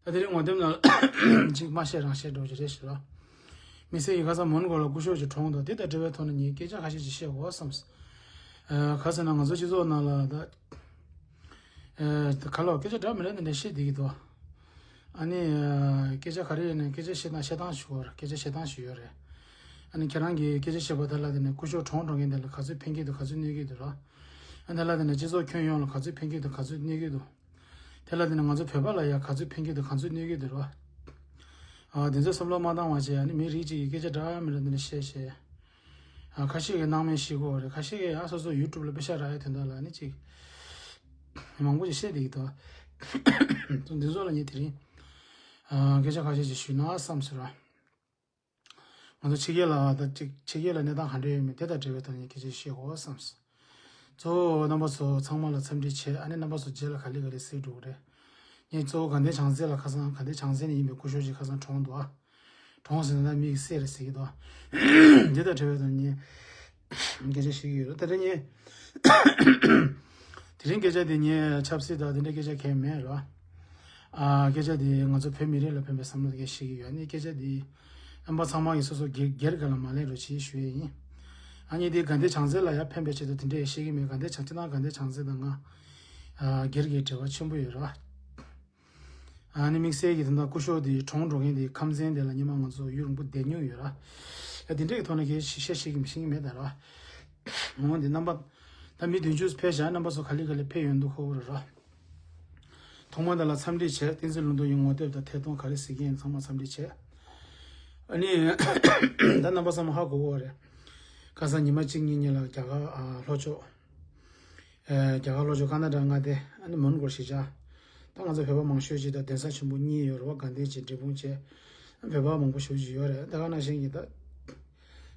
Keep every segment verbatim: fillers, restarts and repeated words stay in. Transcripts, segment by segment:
ད་དེ་རིང་ངོ་དེབ་ནང་ལ་ཅིག་མ་བཤད་རང་བཤད་འགྲོ་གི་རེད་ཤག་ལ། དམིགས་བསལ་གྱི་ཁ་སང་མོན་གྷོ་ལ་སྐུ་ཞབས་ཅིག་གྲོངས་འདུག་དེ་དང་འབྲེལ་བའི་ཐོག་ནས་ངས་སྐད་ཆ་ཁ་ཤས་ཅིག་བཤད་དགོས་བསམས། ཨ། ག་ཟེར་ན་ང་ཚོ་སྤྱི་ཚོགས་ནང་ལ་ད། ཨ། ད་ག་ལ་སྐད་ཆ་འདྲ་མི་འདྲ་འདི་འདྲ་བཤད་བསྡད་ཀྱི་འདུག་ཨ་ནི། ཨ། སྐད་ཆ་ག་རེ་ཡིན་ན་སྐད་ཆ་བཤད་སྟངས་བཤད་སྟངས་ཞིག་ཡོད་རེད། སྐད་ཆ་བཤད་སྟངས་ཞིག་ཡོད་རེད། ཨ་ནི་ཁྱེད་རང་གིས་སྐད་ཆ་བཤད་པ་དེ་ལ་དེ་ནས་སྐུ་ཞབས་གྲོངས་འགྲོ་མཁན་དེ་ལ་ག་ཚོད་ཕན་གྱི་འདུག་ག་ཚོད་གནོད་ཀྱི་འདུག་ར། ཨ། དེ་ལ་དེ་ནས་སྤྱི་ཚོགས་ཁྱོན་ཡོངས་ལ་ག་ཚོད་ཕན་གྱི་འདུག་ག་ཚོད་གནོད་ཀྱི་འདུག་དེ་ལ་དེ་ནས་ང་ཚོ་བོད་པ་ལ་ཡང་ག་ཚོད་ཕན་གྱི་འདུག་ག་ཚོད་གནོད་ཀྱི་འདུག་ར། ཨ། དེ་ཚོ་བསམ་བློ་མ་བཏང་བ་བྱས། ཨ་ནི་མི་རིགས་གཅིག་གི་སྐད་ཆ་འདྲ་མི་འདྲ་དེ་འདྲ་བཤད་བཤད། ཨ། ཁ་ཤས་ཀྱིས་སྣང་མེད་བཤད་ཀྱི་ཡོད་རེད། ཁ་ཤས་ཀྱིས་ཡང་སོ་སོ་ཡུ་ཊུབ་ལ་པེ་ཤག་རག་ཡའི་དོན་དག་ལ་ཨ་ནི་ཅིག་མང་པོ་ཞིག་བཤད་བསྡད་ཀྱི་འདུག་འདི་ཚོ་ལ་ངས་དེ་རིང་། ཨ། སྐད་ཆ་ཁ་ཤས་ཅིག་ཞུས་ན་བསམ་ཟེར་བ། ང་ཚོ་ཕྱི་རྒྱལ་ལ་ད་ཅིག་ཕྱི་རྒྱལ་ལ་གནས་སྟངས་ག་འདྲ་ཡོད་མེད་དེ་དང་འབྲེལ་བའི་ཐོག་ནས་སྐད་ཆ་བཤད་དགོས་བསམས། གཙོ་བོ་རྣམ་པ་ཚོ་ཚང་མ་ལ་འཚམས་འདྲི་བྱས། ཨ་ནི་རྣམ་པ་ཚོ་རྗེས་ལ་ག་ལེ་ག་ལེ་གསན་འགྲོ་གི་རེད། ངས་གཙོ་བོ་དགའ་ལྡན་བྱང་རྩེ་ལ་ཁ་སང་དགའ་ལྡན་བྱང་རྩེ་ནས་ཡིན་པའི་སྐུ་ཞབས་ཅིག་ཁ་སང་གྲོངས་འདུག་ཨ། གྲོངས་ཟེར་ན་མིག་གིས་བསད་རེད་ཟེར་གྱི་འདུག་ཨ། འདི་དང་འབྲེལ་བའི་ཐོག་ནས་སྐད་ཆ་བཤད་ཀྱི་ཡོད་རེད། ད་ལྟ་ངས། དེ་རིང་སྐད་ཆ་དེ་ངས་ཆབ་སྲིད་དང་དེ་འདྲའི་སྐད་ཆ་གང་ཡང་མེད་ར། ཨ། སྐད་ཆ་དེ་ང་ཚོ་བོད་མི་རིགས་ལ་ཕན་པའི་བསམ་བློ་དེ་ག་བཤད་ཀྱི་ཡོད། ཨ་ནི་སྐད་ཆ་དེ་རྣམ་པ་ཚང་མ་གིས་སོ་སོ་སྒེར་སྒེར་སྒང་ལ་མ་ལེན་རོགས་བྱེད་ཞུ་ཡས་ཡིན། ཨ་ནི་དེ་དགའ་ལྡན་བྱང་རྩེ་ལ་ཡང་ཕན་པའི་ཆེད་དུ་དེ་འདྲ་ཡང་བཤད་ཀྱི་མེད། དགའ་ལྡན་བྱང་སྤྱིར་བཏང་དགའ་ལྡན་བྱང་རྩེ་དང་ང་། ཨ། སྒེར་གྱི་འབྲེལ་བ་ཆེན་པོ་ཡོད་ར། ཨ་ནི་དམིགས་བསལ་གྱི་དེ་འདྲ་སྐུ་ཞབས་དེ་གྲོངས་འགྲོ་མཁན་དེ་ཁམས་ཚན་དེ་ལ་སྔོན་མ་ང་ཚོ་ཡུན་རིང་པོ་བསྡད་མྱོང་ཡོད་ར། ཨ། དེ་འདྲའི་ཐོག་ནས་གལ་ཆེ་ཤོས་ཤིག་གི་མི་ཤེས་ཀྱི་མེད་ད་ར། འོ་འདི་རྣམ་པ། ད་མི་བདུན་ཅུ་ཕེབས་བཞག་རྣམ་པ་ཚོ་ག་ལེ་ག་ལེ་ཕེབས་ཡོང་འདུག་ཁོ་ར་ར། ཐོག་མར་ད་ལ་འཚམས་འདྲི་བྱས། བསྟན་འཛིན་ལུང་རྟོགས་ཡི་ངོ་དེབ་དང་ཐད་གཏོང་ག་རེ་གཟིགས་མཁན་ཚང་མ་འཚམས་འདྲི་བྱས། ཨ་ནི། ད་རྣམ་པ་ཚང་མ་ཧ་གོ་གི་རེད། ཁ་སང་ཉི་མ་གཅིག་གཉིས་གཉིས་ལ་རྒྱ་གར། ཨ། ལྷོ་ཕྱོགས། ཨ། རྒྱ་གར་ལྷོ་ཕྱོགས་ཀ་ན་ཌ་མངའ་སྡེ། ཨ་ནི་མོན་གྷོ་གཞིས་ཆགས། ད་ང་ཚོ་བོད་པ་མང་ཤོས་ཅིག་དང་གདན་ས་ཆེན་པོ་གཉིས་ཡོད་རེད་པ། དགའ་ལྡན་གྱི་འབྲས་སྤུངས་བཅས། བོད་པ་མང་པོ་ཞེ་པོ་ཅིག་ཡོད་རེད། ད་ག་ནང་བཞིན་གྱི་ད་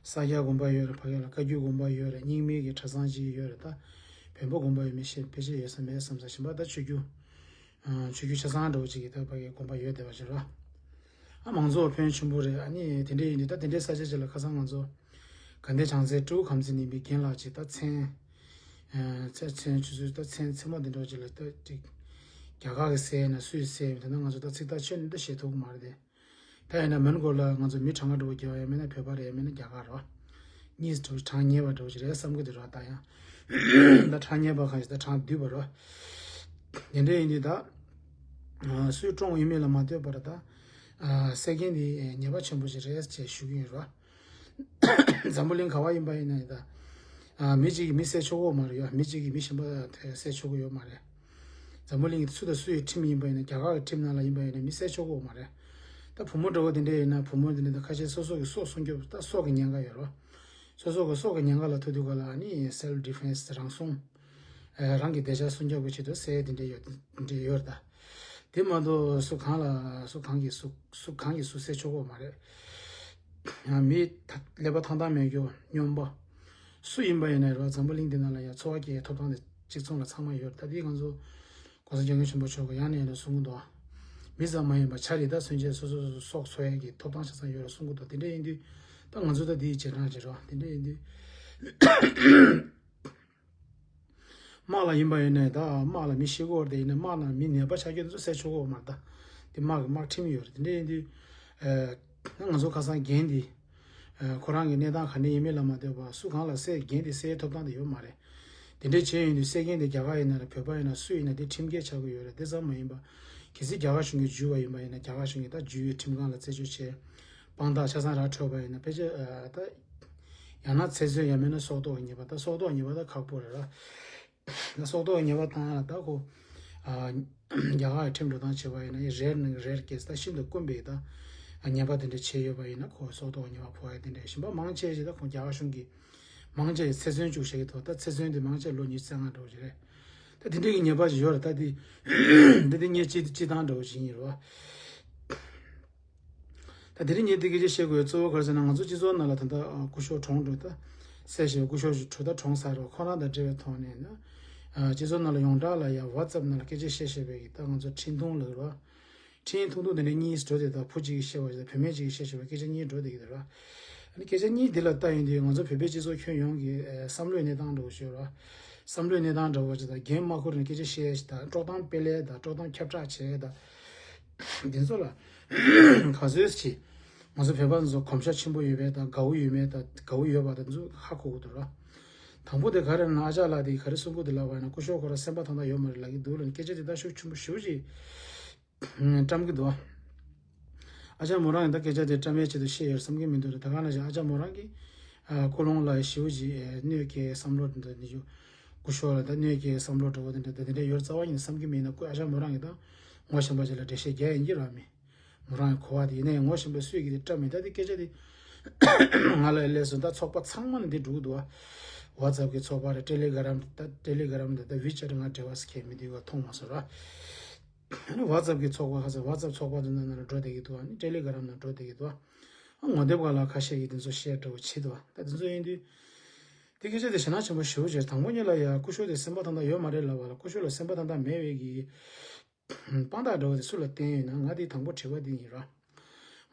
ས་སྐྱ་དགོན་པ་ཡོད་རེད། ཕ་གི་ལ་བཀའ་བརྒྱུད་དགོན་པ་ཡོད་རེད། རྙིང་མའི་གི་གྲྭ་ཚང་ཅིག་ཡོད་རེད། ད་བོན་པོ་དགོན་པ་ཡོད་མེད་ཤེས། ཕལ་ཆེར་ཡོད་ས་མེད་བསམ་ས། གཞན་པ་ད་ཆོས་བརྒྱུད། ཨ། ཆོས་བརྒྱུད་ཆ་ཚང་འདྲ་བོ་ཅིག་གི་ད་ཕ་གི་དགོན་པ་ཡོད་བསྡད་པ་ཅིག་རེད། ཨ། མང་གཙོ་ཕན་ཆེན་པོ་རེད། ཨ་ནི་དེ་འདྲ་ཡིན་དུས་ད་དེ་འདྲའི་ས་ཆ་ཅིག་ལ་ཁ་སང་ང་ཚོ་དགའ་ལྡན་བྱང་རྩེ་སྤྲེའུ་ཁམས་ཚན་ནས་མི་རྒན་ལགས་ཅིག་ད་མཚན། ཨ། མཚན་མཚན་ཆུ་ཚོད་ད་མཚན་མཚན་མོ་དེ་འདྲ་བོ་ཅིག་ལ་ད་ཅིག་རྒྱ་གར་གྱིས་བསད་ན་སུས་བསད་ཡོད་མེད། ད་ང་ཚོ་ད་ཚིག་ཐག་ཆོད་ནས་ད་བཤད་ཐུབ་ཀྱི་མ་རེད་དེ། ད་ཡིན་ན་མོན་གྷོ་ལ་ང་ཚོ་མི་གྲངས་ཀ་འདྲ་བོ་རྒྱག་པ་ཡིན་ན་བོད་པ་རེད། ཡང་མིན་ན་རྒྱ་གར་རོ། གཉིས་འདྲ་བོ་གྲངས་ཉེ་བ་འདྲ་བོ་ཞིག་རེད་བསམ་གྱི་འདུག་ར། ད་ཡང་ད་གྲངས་ཉེ་བ་གང་ཞིག་ད་གྲངས་བསྡུས་པ་རོ། དེ་འདྲ་ཡིན་དུས་ད། ཨ། སུས་བཀྲོངས་ཡོད་མེད་ལ་མ་ལྟོས་པར་ད། ཨ། བསད་མཁན་དེ་ཉེས་པ་ཆེན་པོ་ཞིག་རེད་ཅེས་ཞུ་གི་ཡིན་རོ། འཛམ་བུ་གླིང་ག་བ་ཡིན་པ་ཡིན་ན་ཡང་ད། ཨ། མི་གཅིག་གིས་མི་བསད་ཆོག་གི་ཡོད་མ་རེད་ཡ། མི་གཅིག་གིས་མི་གཞན་པ་བསད་ཆོག་གི་ཡོད་མ་རེད། འཛམ་བུ་གླིང་གི་སུ་དང་སུ་ཡི་ཁྲིམས་ཡིན་པ་ཡིན་ན། རྒྱ་གར་གྱི་ཁྲིམས་ནང་ལ་ཡིན་པ་ཡིན་ན་མི་བསད་ཆོག་གི་ཡོད་མ་རེད། ད་བུ་མོ་འདྲ་བོ་དེ་འདྲ་ཡིན་ན་བུ་མོ་དེ་འདྲ་ད་ཁ་ཤས་སོ་སོ་གི་སྲོག་སྲུང་སྐྱོབ། ད་སྲོག་གི་ཉེན་ཁ་ཡོད་རོ། སོ་སོ་གི་སྲོག་གི་ཉེན་ཁ་ལ་ཐུག་དུས་ག་ལ་ཨ་ནི་self defense རང་སྲུང་། ཨ། རང་གི་བདེ་འཇགས་སྲུང་སྐྱོབ་ཀྱི་ཆེད་དུ་བསད་དེ་འདྲ་ཡོད། དེ་འདྲ་ཡོད་རེད་ད། དེ་མ་གཏོགས་སུ་གང་ལ་སུ་གང་གིས་སུ་སུ་གང་གིས་སུ་བསད་ཆོག་གི་ཡོད་མ་རེད། ཡང་མི་ཐ་ཀླད་པ་ཐང་ཐང་མེད་རྒྱུ་སྨྱོན་པ། སུ་ཡིན་པ་ཡིན་ན་རེད་པ། འཛམ་བུ་གླིང་འདི་ནང་ལ་ཡང་འཚོ་བ་སྐྱེལ་ཐོབ་ཐང་དེ་གཅིག་མཚུངས་ལ་ཚང་མ་ཡོད་རེད། ད་དེ་ང་ཚོ་༸གོང་ས་༸སྐྱབས་མགོན་ཆེན་པོ་མཆོག་གིས་ཡང་ནས་ཡང་དུ་གསུང་གི་འདུག་མི་ཙམ་མ་ཡིན་པ་ཆ་རེ་ད་སུན་ཆད་སོ་སོ་སོ་སོ་སྲོག་འཚོ་ཡས་ཀྱི་ཐོབ་ཐང་ཆ་ཚང་ཡོད་རེད་གསུང་གི་འདུག་དེ་འདྲ་ཡིན་དུས་ད་ང་ཚོ་ད་དེའི་རྗེས་འབྲང་བྱེད་རོགས། དེ་འདྲ་ཡིན་དུས། དམག་ལ་ཡིན་པ་ཡིན་ནའི་ད་དམག་ལ་མི་ཤི་གི་ཡོད་རེད། དེ་ཡིན་ན་དམག་ནང་མི་ནད་པ་ཆགས་རྒྱུ་དེ་ཚོ་བསད་ཆོག་གི་ཡོད་མ་རེད་ད། དེ་དམག་གི་དམག་ཁྲིམས་ཡོད་རེད། དེ་འདྲ་ཡིན་དུས། ཨ། ང་ཚོ་ཁ་སང་རྒན་དེ། ཨ། ཁོ་རང་གི་གནས་སྟངས་ག་འདྲ་ཡིན་མིན་ལ་མ་ལྟོས་པར་སུ་གང་ལ་བསད། རྒན་དེ་བསད་ཐོབ་ཐང་དེ་ཡོད་མ་རེད། དེ་འདྲ་བྱས་ཡོང་དུས་བསད་མཁན་དེ་རྒྱ་གར་ཡིན་ན་རེད། བོད་པ་ཡིན་ན་སུ་ཡིན་ན་དེ་ཁྲིམས་འགལ་ཆགས་ཀྱི་ཡོད་རེད། དེ་ཙམ་མ་ཡིན་པ། གལ་སྲིད་རྒྱ་གར་གཞུང་གིས་འཇུས་པ་ཡིན་པ་ཡིན་ན། རྒྱ་གར་གཞུང་གིས་ད་འཇུས་ཡོད། ཁྲིམས་ཁང་ལ་རྩད་གཅོད་བྱས། དཔང་རྟགས་ཆ་ཚང་རག་འཕྲོད་པ་ཡིན་ན་ཕལ་ཆེར། ཨ། ད་ཡང་ན་ཚེ་བཙོན་ཡང་མིན་ན་སྲོག་ཐོག་གི་ཉེས་པ། ད་སྲོག་ཐོག་གི་ཉེས་པ་ད་ཁག་པོ་རེད་ར། ད་སྲོག་ཐོག་གི་ཉེས་པ་བཏང་ཡ་ལ་ད་ཁོ། ཨ། རྒྱ་གར་གྱི་ཁྲིམས་འགྲོ་སྟངས་བྱས་པ་ཡིན་ན་རེར་ནས་རེར་གྱིས་ད་ཤིན་ཏུ་དཀོན་པའི་ད་ཉེས་པ་དེ་འདྲ་བྱས་ཡོད་པ་ཡིན་ན་ཁོ་སྲོག་ཐོག་གི་ཉེས་པ་ཕོག་ཡ་དེ་འདྲ། གཞན་པ་མང་ཆེ་ཞིག་ད་ཁོ་རྒྱ་གར་གཞུང་གིས་མང་ཆེ་ཚེ་བཙོན་བཅུག་བཞག་གི་འདུག་ད་ཚེ་བཙོན་དེ་མང་ཆེ་ལོ་ཉི་ཤུ་རྩ་ལྔ་འདྲ་བོ་ཞིག་རེད། ད་དེ་འདྲའི་གི་ཉེས་པ་ཞིག་ཡོད་རེད། ད་དེ་འདི་དེ་ངས་སྤྱི་སྤྱི་བཏང་འདྲ་བོ་ཞིག་ཡིན་རེད་བ། ད་དེ་རིང་ངས་འདི་སྐད་ཆ་བཤད་དགོས་གཙོ་བོ་ག་རེ་ཟེར་ན། ང་ཚོ་སྤྱི་ཚོགས་ནང་ལ་ད་ལྟ་སྐུ་ཞབས་གྲོངས་འགྲོ། ད་བསད་བཞག་སྐུ་ཞབས་ཞིག་གྲོངས། ད་གྲོངས་ཚར་རེད་བ། ཁོ་རང་དང་འབྲེལ་བའི་ཐོག་ནས་ན། ཨ། སྤྱི་ཚོགས་ནང་ལ་ཡོངས་གྲགས་ལ་ཡང་ཝ་ཊི་སེབ་ནང་ལ་སྐད་ཆ་བཤད་བཤད་པའི་གི་ད་ང་ཚོ་འཕྲིན་ཐུང་ལབ་རེད་བ། འཕྲིན་ཐུང་ཐུང་དེ་འདྲ་གཉིས་འགྲོ་བསྡད། ད་བུ་གཅིག་གིས་བཤད་པ་ཞིག་དང་བུད་མེད་གཅིག་གིས་བཤད་བཤད་པའི་སྐད་ཆ་གཉིས་འགྲོ་བསྡད་ཀྱི་འདུག་ར། ཨ་ནི་སྐད་ཆ་གཉིས་འདི་ལ་ལྟ་ཡོང་དུས་ང་ཚོ་བོད་པའི་སྤྱི་ཚོགས་ཁྱོན་ཡོངས་ཀྱི། ཨ། བསམ་བློའི་གནས་སྟངས་འདྲ་བོ་ཞིག་ར། བསམ་བློའི་གནས་སྟངས་འདྲ་བོ་ཞིག་དང་། འགན་མ་ཁུར་ནས་སྐད་ཆ་བཤད་ཞིག་དང་། དཀྲོག་གཏམ་སྤེལ་ལས་དང་དཀྲོག་གཏམ་ཁྱབ་བསྒྲགས་བྱས་དང་། འདི་ཚོ་ལ་ག་ཚོད་ཅིག་ང་ཚོ་བོད་པ་ཚོ་གོམས་ཤ་ཆེན་པོ་ཡོད་པའི་དང་དགའ་བོ་ཡོད་མེད་དང་དགའ་བོ་ཡོད་པ་དང་ཚོ་ཧ་གོ་གི་འདུག་ར། དང་པོ་དེ་ག་རེ་ན་ཨ་ཅག་ལགས་དེ་ག་རེ་གསུང་གི་འདུག་ལབ་པ་ཡིན་ན། སྐུ་ཞབས་ཁོ་རང་སེམས་པ་ཐང་ཐང་ཡོད་མ་རེད་ལབ་ཀྱི་འདུག་ལ། སྐད་ཆ་དེ་ད་ཤུགས་ཆེན་པོ་ཞེ་པོ་ཅིག་བཀྲམ་གྱི་འདུག་ཨ་ཅག་མོ་རང་ཡང་ད་སྐད་ཆ་དེ་བཀྲམ་ཡའི་ཆེད་དུ་བཤད་ཡོད་བསམ་གྱི་མི་འདུག་ར། ད་ག་ནང་བཞིན་ཨ་ཅག་མོ་རང་གིས་ཨ་ཀུན་སློང་ལ་ཞེ་པོ་ཅིག་ཨེ་གནོད་སྐྱེལ་བསམ་བློ་འདི་འདི་ཞུ། སྐུ་ཞབས་ལ་ད་གནོད་སྐྱེལ་བསམ་བློ་འདྲ་བོ་དེ་འདྲ་ད་དེ་འདྲ་ཡོད་རྩ་བ་ཉིད་ནས་བསམ་གྱི་མེད་ན། སྐུ་ཨ་ཅག་མོ་རང་གིས་ད་ངོ་ཤེས་པ་ཅིག་ལ་འགྲེལ་བཤད་རྒྱག་ཡིན་གྱི་ར་མི། མོ་རང་གི་གོ་བ་དེ་ཡིན་ན་ཡང་ངོ་ཤེས་པ་སུས་ཀྱིས་དེ་བཀྲམ་མེད། ད་དེ་སྐད་ཆ་དེ་ང་ལ་སླེབས་སོང་། ད་ཚོགས་པ་ཚང་མ་ནས་འདི་འགྲོ་གི་འདུག་ཨ། ཝ་ཙབ་གི་ཚོགས་པ་རེད། ཊེ་ལི་གྷི་རམ། ད་ཊེ་ལི་གྷི་རམ་དང་ད་ཝི་ཅེཊ་ང་འབྲེལ་བ་ཁྱད་མི་འདུག་ག་མཐོང་མ་སོང་ར། ཨ་ནི་ཝ་ཙབ་གི་ཚོགས་པ་ཁ་ཚ་ཝ་ཙབ་ཚོགས་པ་དེ་ནང་ན་འགྲོ་བསྡད་ཀྱི་འདུག་ཨ་ནི་ཊེ་ལི་གྷི་རམ་ནང་འགྲོ་བསྡད་ཀྱི་འདུག་ཨ། ངོ་དེབ་སྒང་ལ་ཁ་ཤས་ཀྱིས་དེ་ཚོ་བཤད་འདྲ་བོ་བྱེད་འདུག་ད་དེ་ཚོ་ཡིན་དུས་དེ་སྐད་ཆ་དེ་ཞེ་དྲག་ཆེན་པོ་ཞེ་པོ་ཅིག་རེད། དང་པོ་ཉིད་ལ་ཡ་སྐུ་ཞབས་དེ་སེམས་པ་ཐང་ཐང་ཡོད་མ་རེད་ལབ་པ་ལ། སྐུ་ཞབས་ལ་སེམས་པ་ཐང་ཐང་མེད་པའི་གི་དཔང་རྟགས་འདྲ་བོ་དེ་སུ་ལ་བསྟན་ཡོད་ན། ང་དེ་དང་པོ་དྲི་བ་དེ་ཡིན་ར།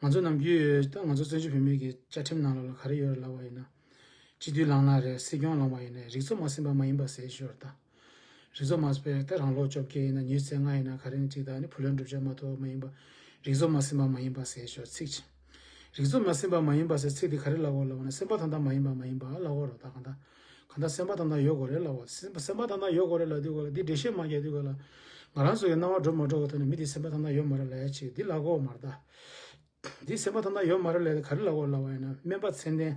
ང་ཚོ་ནམ་རྒྱུན་ད་ང་ཚོ་བཙན་བྱོལ་བོད་མིའི་གི་བཅའ་ཁྲིམས་ནང་ལོགས་ལ་ག་རེ་ཡོད་རེད་ལབ་པ་ཡིན་ན། སྤྱི་འཐུས་ལངས་ན་རེད། སྲིད་སྐྱོང་ལངས་པ་ཡིན་ན་རིགས་གཙོ་མ་ཟིན་པ་མ་ཡིན་པ་ཟེར་ཞོར་ད། རིགས་གཙོ་མ་ཟིན་པའི་ད་རང་ལོ་བཅོ་བརྒྱད་ཡིན་ན་ཉི་ཤུ་རྩ་ལྔ་ཡིན་ན་ག་རེ་ཡིན་ཅིག་ད་ནི་བུ་ལོན་སྒྲུབ་བྱ་མ་ཐོབ་མ་ཡིན་པ། རིགས་གཙོ་མ་ཟིན་པ་མ་ཡིན་པ་ཟེར་ཞོར་ཚིག་ཅིག་རིགས་གཙོ་མ་ཟིན་པ་མ་ཡིན་པ་ཟེར་ཚིག་དེ་ག་རེ་ལབ་དགོས་ལབ་པ་ན། སེམས་པ་ཐང་ཐང་མ་ཡིན་པ་མ་ཡིན་པ་ལབ་དགོས་རེད་ད། གང་ལྟར་གང་ལྟར་སེམས་པ་ཐང་ཐང་ཡོད་དགོས་རེད་ལབ་དགོས། སེམས་པ་སེམས་པ་ཐང་ཐང་ཡོད་དགོས་རེད་ལབ་དུས་སྐབས་ལ་འདི་འགྲེལ་བཤད་མ་རྒྱག་དུས་སྐབས་ལ་ང་རང་ཚོ་གི་སྣང་བ་འགྲོ་མ་འགྲོ་གི་ཐོག་ནས་མི་དེ་སེམས་པ་ཐང་ཐང་ཡོད་མ་རེད་ལབ་ཡ་ཅིག་འདི་ལབ་དགོས་མ་རེད་ད། འདི་སེམས་པ་ཐང་ཐང་ཡོད་མ་རེད་ལབ་ཡ་དེ་ག་རེ་ལབ་དགོས་ལབ་པ་ཡིན་ན། སྨན་པ་མཚན་ལྡན།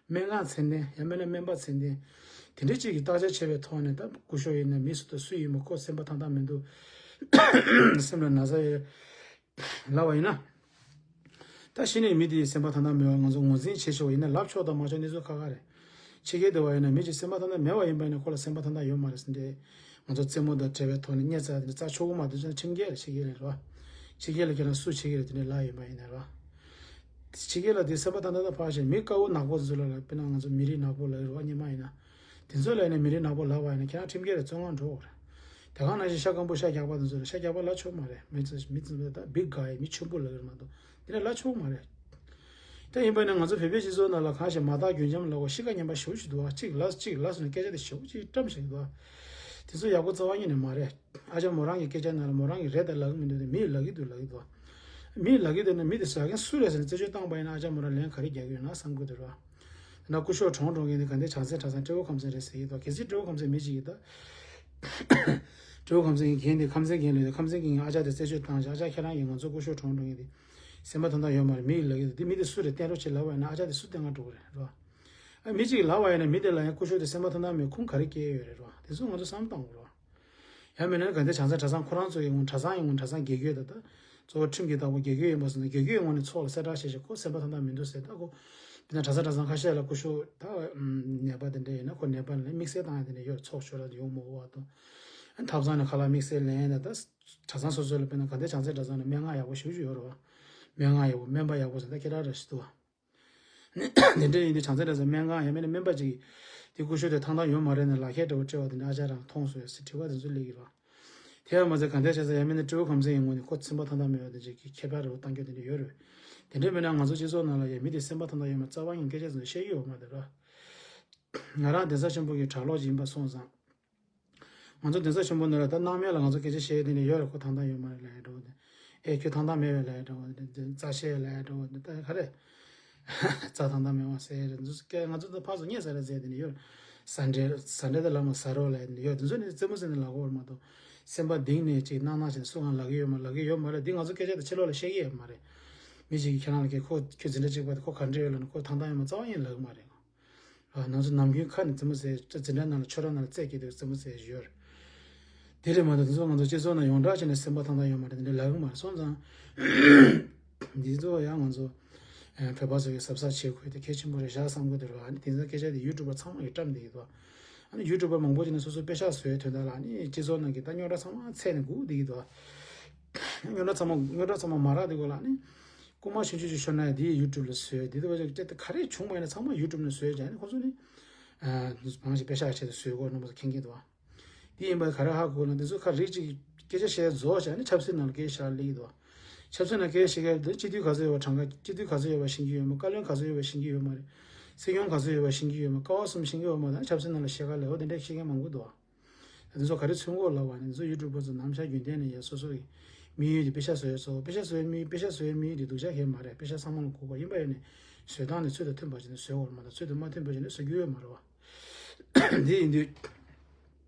སྨན་ཁང་མཚན་ལྡན། ཡང་མིན་ན་སྨན་པ་མཚན་ལྡན། དེ་འདྲ་ཅིག་གིས་བརྟག་དཔྱད་བྱས་པའི་ཐོག་ནས་ད་སྐུ་ཞབས་ཡིན་ན་མི་སུ་དང་སུ་ཡིན་མོ་ཁོ་སེམས་པ་ཐང་ཐང་མི་འདུག་སེམས་ལ་ན་ཚ་ཡོད་ལབ་པ་ཡིན་ན། ད་གཞི་ནས་མི་དེའི་སེམས་པ་ཐང་ཐང་མེད་པ་ང་ཚོ་ངོས་འཛིན་བྱེད་ཆོག་ཡིན་ན་ལབ་ཆོག་དང་མ་ཆོག་གནས་ཚུལ་ཁག་ཁག་རེད། ཕྱི་རྒྱལ་དུ་བ་ཡིན་ན་མི་གཅིག་སེམས་པ་ཐང་ཐང་མེད་པ་ཡིན་པ་ཡིན་ན་ཁོ་ལ་སེམས་པ་ཐང་ཐང་ཡོད་མ་རེད་ཟེར་ཏེ། ང་ཚོ་རྩེད་མོ་དང་འབྲེལ་བའི་ཐོག་ནས་བརྙས་ཚ་དེ་འདྲ་རྩ་ཆོག་གི་མ་འདུག་ཟེར་ན་ཁྲིམས་འགལ་རེད། ཕྱི་རྒྱལ་ལ་རེད་བ། ཕྱི་རྒྱལ་ལ་ཁྱེད་རང་སུ་ཕྱི་རྒྱལ་ལ་དེ་འདྲ་ལབ་ཡོད་པ་ཡིན་ན་རེད་བ། ཕྱི་རྒྱལ་ལ་དེ་སེམས་པ་ཐང་ཐང་དང་ཕར་བཞག་མི་དཀར་པོ་ནག་པོ་ཚོ་ལ་ལ་དཔེར་ན་ང་ཚོ་མི་རིགས་ནག་པོ་ལབ་ཡོད་རེད་བ། སྔོན་མ་ཡིན་ན། དེ་ཚོ་ལ་ཡིན་ན་མི་རིགས་ནག་པོ་ལབ་པ་ཡིན་ན་ཁྱེད་རང་ཁྲིམས་འགལ་རེད། བཙོན་ཁང་འགྲོ་དགོས་རེད། དེ་ག་ནང་བཞིན་ཤ་སྐམ་པོ་ཤ་རྒྱགས་པ་དེ་ཚོ་ལ་ཤ་རྒྱགས་པ་ལབ་ཆོག་མ་རེད། མི་ཚོ་མི་ཚོ་ད་big guy མི་ཆེན་པོ་ལབ་ཡོད་མ་གཏོགས་དེ་འདྲ་ལབ་ཆོག་མ་རེད། ད་ཡིན་པ་ཡིན་ན་ང་ཚོ་བོད་པའི་སྤྱི་ཚོགས་ནང་ལ་གང་ཞིག་མ་དག་རྒྱུན་འབྱམས་ལབ་དགོས། གཤིས་ཀ་ངན་པ་ཞེ་པོ་ཞིག་འདུག་བ། གཅིག་ལབ་གཅིག་ལབ་སོང་ན་སྐད་ཆ་དེ་ཞེ་པོ་ཅིག་བཀྲམ་བཞག་གི་འདུག་བ། དེ་ཚོ་ཡག་པོ་རྩ་བ་ཉིད་ནས་མ་རེད། ཨ་ཅག་མོ་རང་གི་སྐད་ཆ་ནང་ལ་མོ་རང་གིས་རེད་དང་ལབ་གི་མི་འདུག་དེ་མིས་ལབ་གི་འདུག་ལབ་གི་འདུག་བ། མིས་ལབ་གི་འདུག་ན་མི་དེ་ཟ་མཁན་སུ་རེད་ཟེར་ནས་རྩད་གཅོད་བཏང་པ་ཡིན་ན་ཨ་ཅག་མོ་རང་ལན་ག་རེ་རྒྱག་གི་ཡོད་ན་བསམ་གི་འདུག་ར། ད་སྐུ་ཞབས་གྲོངས་འགྲོ་མཁན་དེ་ག་འདྲའི་བྱང་སེམས་གྲྭ་ཚང་སྤྲེའུ་ཁམས་ཚན་རེད་ཟེར་གི་འདུག་གལ་སྲིད་སྤྲེའུ་ཁམས་ཚན་མི་གཅིག་གིས་ད་སྤྲེའུ་ཁམས་ཚན་གྱི་འགན་དེ་ཁམས་ཚན་འགན་ལོས་དེ་ཁམས་ཚན་གྱི་ཨ་ཅག་དེ་རྩད་གཅོད་བཏང་བྱས། ཨ་ཅག་ཁྱེད་རང་གིས་ང་ཚོ་སྐུ་ཞབས་གྲོངས་འགྲོ་མཁན་དེ་སེམས་པ་ཐང་ཐང་ཡོད་མ་རེད། མི་ཡིས་ལབ་གི་འདུག་དེ་མི་དེ་སུ་རེད་བསྟན་རོགས་བྱེད་ལབ་པ་ཡིན་ན་ཨ་ཅག་དེ་སུ་བསྟན་ག་འགྲོ་གི་རེད་རོ། ཨ་མི་གཅིག་གིས་ལབ་པ་ཡིན་ན་མི་དེ་ལ་ཡང་སྐུ་ཞབས་དེ་སེམས་པ་ཐང་ཐང་མེད་ཁུངས་ག་རེ་སྐྱེལ་ཡོད་རེད་རོ། དེ་ཚོ་ང་ཚོ་བསམ་བཏང་དགོས་རོ། ཡང་མིན་ན་ག་འདྲ་བྱང་སེམས་གྲྭ་ཚང་ཁོ་རང་ཚོ་ཡིན་ངོ་། གྲྭ་ཚང་ཡིན་ངོ་། གྲྭ་ཚང་དགེ་བསྐོས་དང་ད་གཙོ་བོ་ཁྲིམས་ཀྱི་བདག་པོ་དགེ་བསྐོས་ཡིན་པ་སོང་ན་དགེ་བསྐོས་ངོས་ནས་ཚོགས་ལ་གསལ་བསྒྲགས་བྱས་ཤིག་ཁོ་སེམས་པ་ཐང་ཐང་མི་འདུག་ཟེར། ད་ཁོ་དེ་ན་གྲྭ་ཚང་གྲྭ་ཚང་ཁ་ཤས་ལ་སྐུ་ཞབས་ད་ནད་པ་དེ་འདྲ་ཡིན་ན་ཁོ་ནད་པ་ལ་དམིགས་བསལ་བཏང་ཡ་དེ་འདྲ་ཡོད་རེད། ཚོགས་ཞུ་ལ་ཡོང་མ་དགོས་པ་དང་། ཐབ་ཚང་ནས་ཁ་ལག་དམིགས་བསལ་ལེན་ཡ་ད་ད་གྲྭ་ཚང་སོ་སོ་ལ་དཔེར་ན་ག་འདྲ་བྱང་སེམས་གྲྭ་ཚང་ནས་སྨན་ཁང་ཡག་པོ་ཞེ་པོ་ཅིག་ཡོད་རེད་བ། སྨན་ཁང་ཡག་པོ་སྨན་པ་ཡག་པོ་ཟེར་ད་སྐད་གྲགས་འདྲ་ཞིག་འདུག་བ། དེ་འདྲ་ཡིན་དུས་བྱང་སེམས་གྲྭ་ཚང་སྨན་ཁང་ཡང་མིན་ན་སྨན་པ་ཅིག་གིས་དེ་སྐུ་ཞབས་དེ་ཐང་ཐང་ཡོད་མ་རེད་ན་ལག་ཁྱེར་འདྲ་བོ་སྤྲད་པ་དེ་འདྲ་ཨ་ཅག་རང་མཐོང་སོང་ཡོད་ཟེར་དྲི་བ་དེ་ཚོ་སླེབས་ཀྱི་རེད། དེ་ཡང་མ་ཚད་གང་ལྟར་བྱས་ཙང་ཡང་མིན་ན་སྤྲེའུ་ཁམས་ཚན་ཡིན་ངོ་ནས་ཁོ་སེམས་པ་ཐང་ཐང་མེད་པ་དེ་ཅིག་གི་ཁྱད་པར་རེ་བ་གཏང་རྒྱུ་དེ་འདྲ་ཡོད་རེད། དེ་འདྲ་མིན་ན་ང་ཚོ་སྤྱི་ཚོགས་ནང་ལ་ཡང་མི་དེ་སེམས་པ་ཐང་ཐང་ཡོད་མེད་རྩ་བ་ཉིད་སྐད་ཆ་ཚོ་བཤད་ཀྱི་ཡོད་མ་རེད་ར། ང་རང་གདན་ས་ཆེན་པོ་གི་གྲྭ་ལོག་ཅིག་ཡིན་པ་སོང་ཙང་། ང་ཚོ་གདན་ས་ཆེན་པོ་འདི་ལ་ད་སྣང་མེད་ལ་ང་ཚོ་སྐད་ཆ་བཤད་དེ་ནས་ཡོད་རེད། ཁོ་ཐང་ཐང་ཡོད་མ་རེད་ལབ་ཡ་འདྲ་བོ་དེ། ཨེ་ཁྱོད་ཐང་ཐང་མེད་པས་ལབ་ཡ་འདྲ་བོ་དེ། རྩ་བཤད་ལབ་ཡ་འདྲ་བོ་དེ་ད་ག་རེ། རྩ་ཐང་ཐང་མེད་པ་ཟེར་རེད། འདི་ཚོ་སྐད་ང་ཚོ་ད་ཕར་ཚུར་བརྙས་ཟ་རེད་ཟེར་དེ་ནས་ཡོད་རེད། ཟ་འདྲེ་ཟ་འདྲེ་ད་ལ་མ་ཟ་རོགས་ལབ་ཡ་འདི་ཡོད། འདི་ཚོ་ནི་རྩེད་མོ་རྩེ་ནས་ལབ་དགོས་རེད་མ་གཏོགས། སེམས་པ་གཏིང་ནས་ཅིག་སྣང་སྣང་བྱས་ནས་སུ་གང་ལབ་ཀྱི་ཡོད་མ་ལབ་ཀྱི་ཡོད་མ་རེད། འདི་ང་ཚོ་སྐད་ཆ་དེ་ཕྱི་ལོགས་ལ་བཤད་ཀྱི་ཡོད་མ་རེད། མི་གཅིག་གིས་ཁྱེད་རང་ལ་ཁྱེད་ཁོ་ཁྱོད་འཛིན་གྲྭ་གཅིག་པ་དེ་ཁོ་ག་འདྲ་ཡོད་ལབ་ན་ཁོ་ཐང་ཐང་ཡོད་མ་རྩ་བ་ཉིད་ལབ་ཀྱི་མ་རེད། ང་ཚོ་ནམ་རྒྱུན་ཁ་ནས་རྩེད་མོ་རྩེ་འཛིན་གྲྭ་ནང་ལ་ཆོས་ར་ནང་ལ་རྩེད་ཀྱི་འདུག་རྩེད་མོ་རྩེ་ཡོད་རེད། དེ་རེད་མ་གཏོགས་དེ་ཚོ་ང་ཚོ་སྤྱི་ཚོགས་ནང་ཡོངས་གྲགས་བྱས་ནས་སེམས་པ་ཐང་ཐང་ཡོད་མ་རེད། དེ་འདྲ་ལབ་ཀྱི་མ་རེད། སོང་ཙང་འདི་ཚོ་ཡང་ང་ཚོ་བོད་པ་ཚོ་གི་གཟབ་གཟབ་བྱེད་དགོས་དེ་གལ་ཆེན་པོ་རེད་ཤག་བསམ་གྱི་འདུག་ར། ཨ་ནི་དེང་སང་སྐད་ཆ་དེ་ཡུ་ཊུབ་པ་ཚང་མ་གིས་བཀྲམ་བསྡད་ཀྱི་འདུག་ཨ་ནི་ཡུ་ཊུབ་པ་མང་པོ་ཅིག་ནས་སོ་སོའི་པེ་ཤག་བཟོའི་དོན་དག་ལ་ཨ་ནི་སྤྱི་ཚོགས་ནང་གི་ད་རྙོག་དྲ་ཚང་མ་འཚོལ་ནས་སྒུག་བསྡད་ཀྱི་འདུག་རྙོག་དྲ་ཚང་མ་རྙོག་དྲ་ཚང་མ་མ་རག་དེ་སྐོར་ལ་ཨ་ནི་རྐུན་མ་ཆུང་ཆུང་ཅིག་ཤོར་ན་ཡང་དེ་ཡུ་ཊུབ་ལ་བཟོས། དེ་དུས་ཅིག་ག་རེ་བྱུང་བ་ཡིན་ན་ཚང་མ་ཡུ་ཊུབ་ནས་བཟོས་བྱས་ཨ་ནི་ཁོ་ཚོ་ནི་མང་ཆེ་པེ་ཤག་ཆེད་དུ་བཟོས་སྐོར་རྣམ་པ་ཚོ་མཁྱེན་གྱི་འདུག་དེ་ཡིན་པ་ག་རེ་ཧ་གོ་ན་དེ་ཚོ་ཁ་རིག་ཅིག་སྐད་ཆ་བཤད་རྫོགས་བྱས་ཨ་ནི་ཆབ་སྲིད་ནང་ལ་སྐད་ཆ་བཤད་སླེབས་ཀྱི་འདུག་ཆབ་སྲིད་ནང་སྐད་ཆ་བཤད་མཁན་དེ་སྤྱི་འཐུས་ག་ཚོད་ཡོད་པ་གྲངས་ཀ་སྤྱི་འཐུས་ག་ཚོད་ཡོད་པ་ཤེས་ཀྱི་ཡོད་མ། བཀའ་བློན་ག་ཚོད་ཡོད་པ་ཤེས་ཀྱི་ཡོད་མ་རེད། སྲིད་སྐྱོང་ག་ཚོད་ཡོད་པ་ཤེས་ཀྱི་ཡོད་མ། ཀ་བ་གསུམ་ཤེས་ཀྱི་ཡོད་མ། ད་ཆབ་སྲིད་ནང་ལ་བཤད་ག་ལས་འོ་དེ་འདྲ་ཤེས་མཁན་མང་པོ་འདུག་འདི་ཚོ་ག་རེ་མཚོན་གོ་ལབ་པ་ནི་འདི་ཚོ་ཡུ་ཊུབ་པ་ཚོ་ནམ་ཞག་རྒྱུན་གཏན་ནས་ཡ་སོ་སོ་གི་ དམིགས་ཡུལ་དེ་པེ་ཤ་བཟོ་ཡས་བཟོ། པེ་ཤ་བཟོ་ཡས་དམིགས་པེ་ཤ་བཟོ་ཡས་དམིགས་ཡུལ་དེ་སྡུག་ཅག་གང་ཡང་མ་རེད། པེ་ཤ་ཚང་མ་ལ་དགོས་པ་ཡིན་པ་ཡིན་ནའི་བཟོ་སྟངས་དེ་ཚོད་དང་མཐུན་པ་ཞིག་ནས་བཟོ་དགོས་མ་གཏོགས། ཚོད་དུ་མ་མཐུན་པ་ཞིག་ནས་བཟོ་རྒྱུ་ཡོད་མ་རེད་བ། འདི་ཡིན་དུས།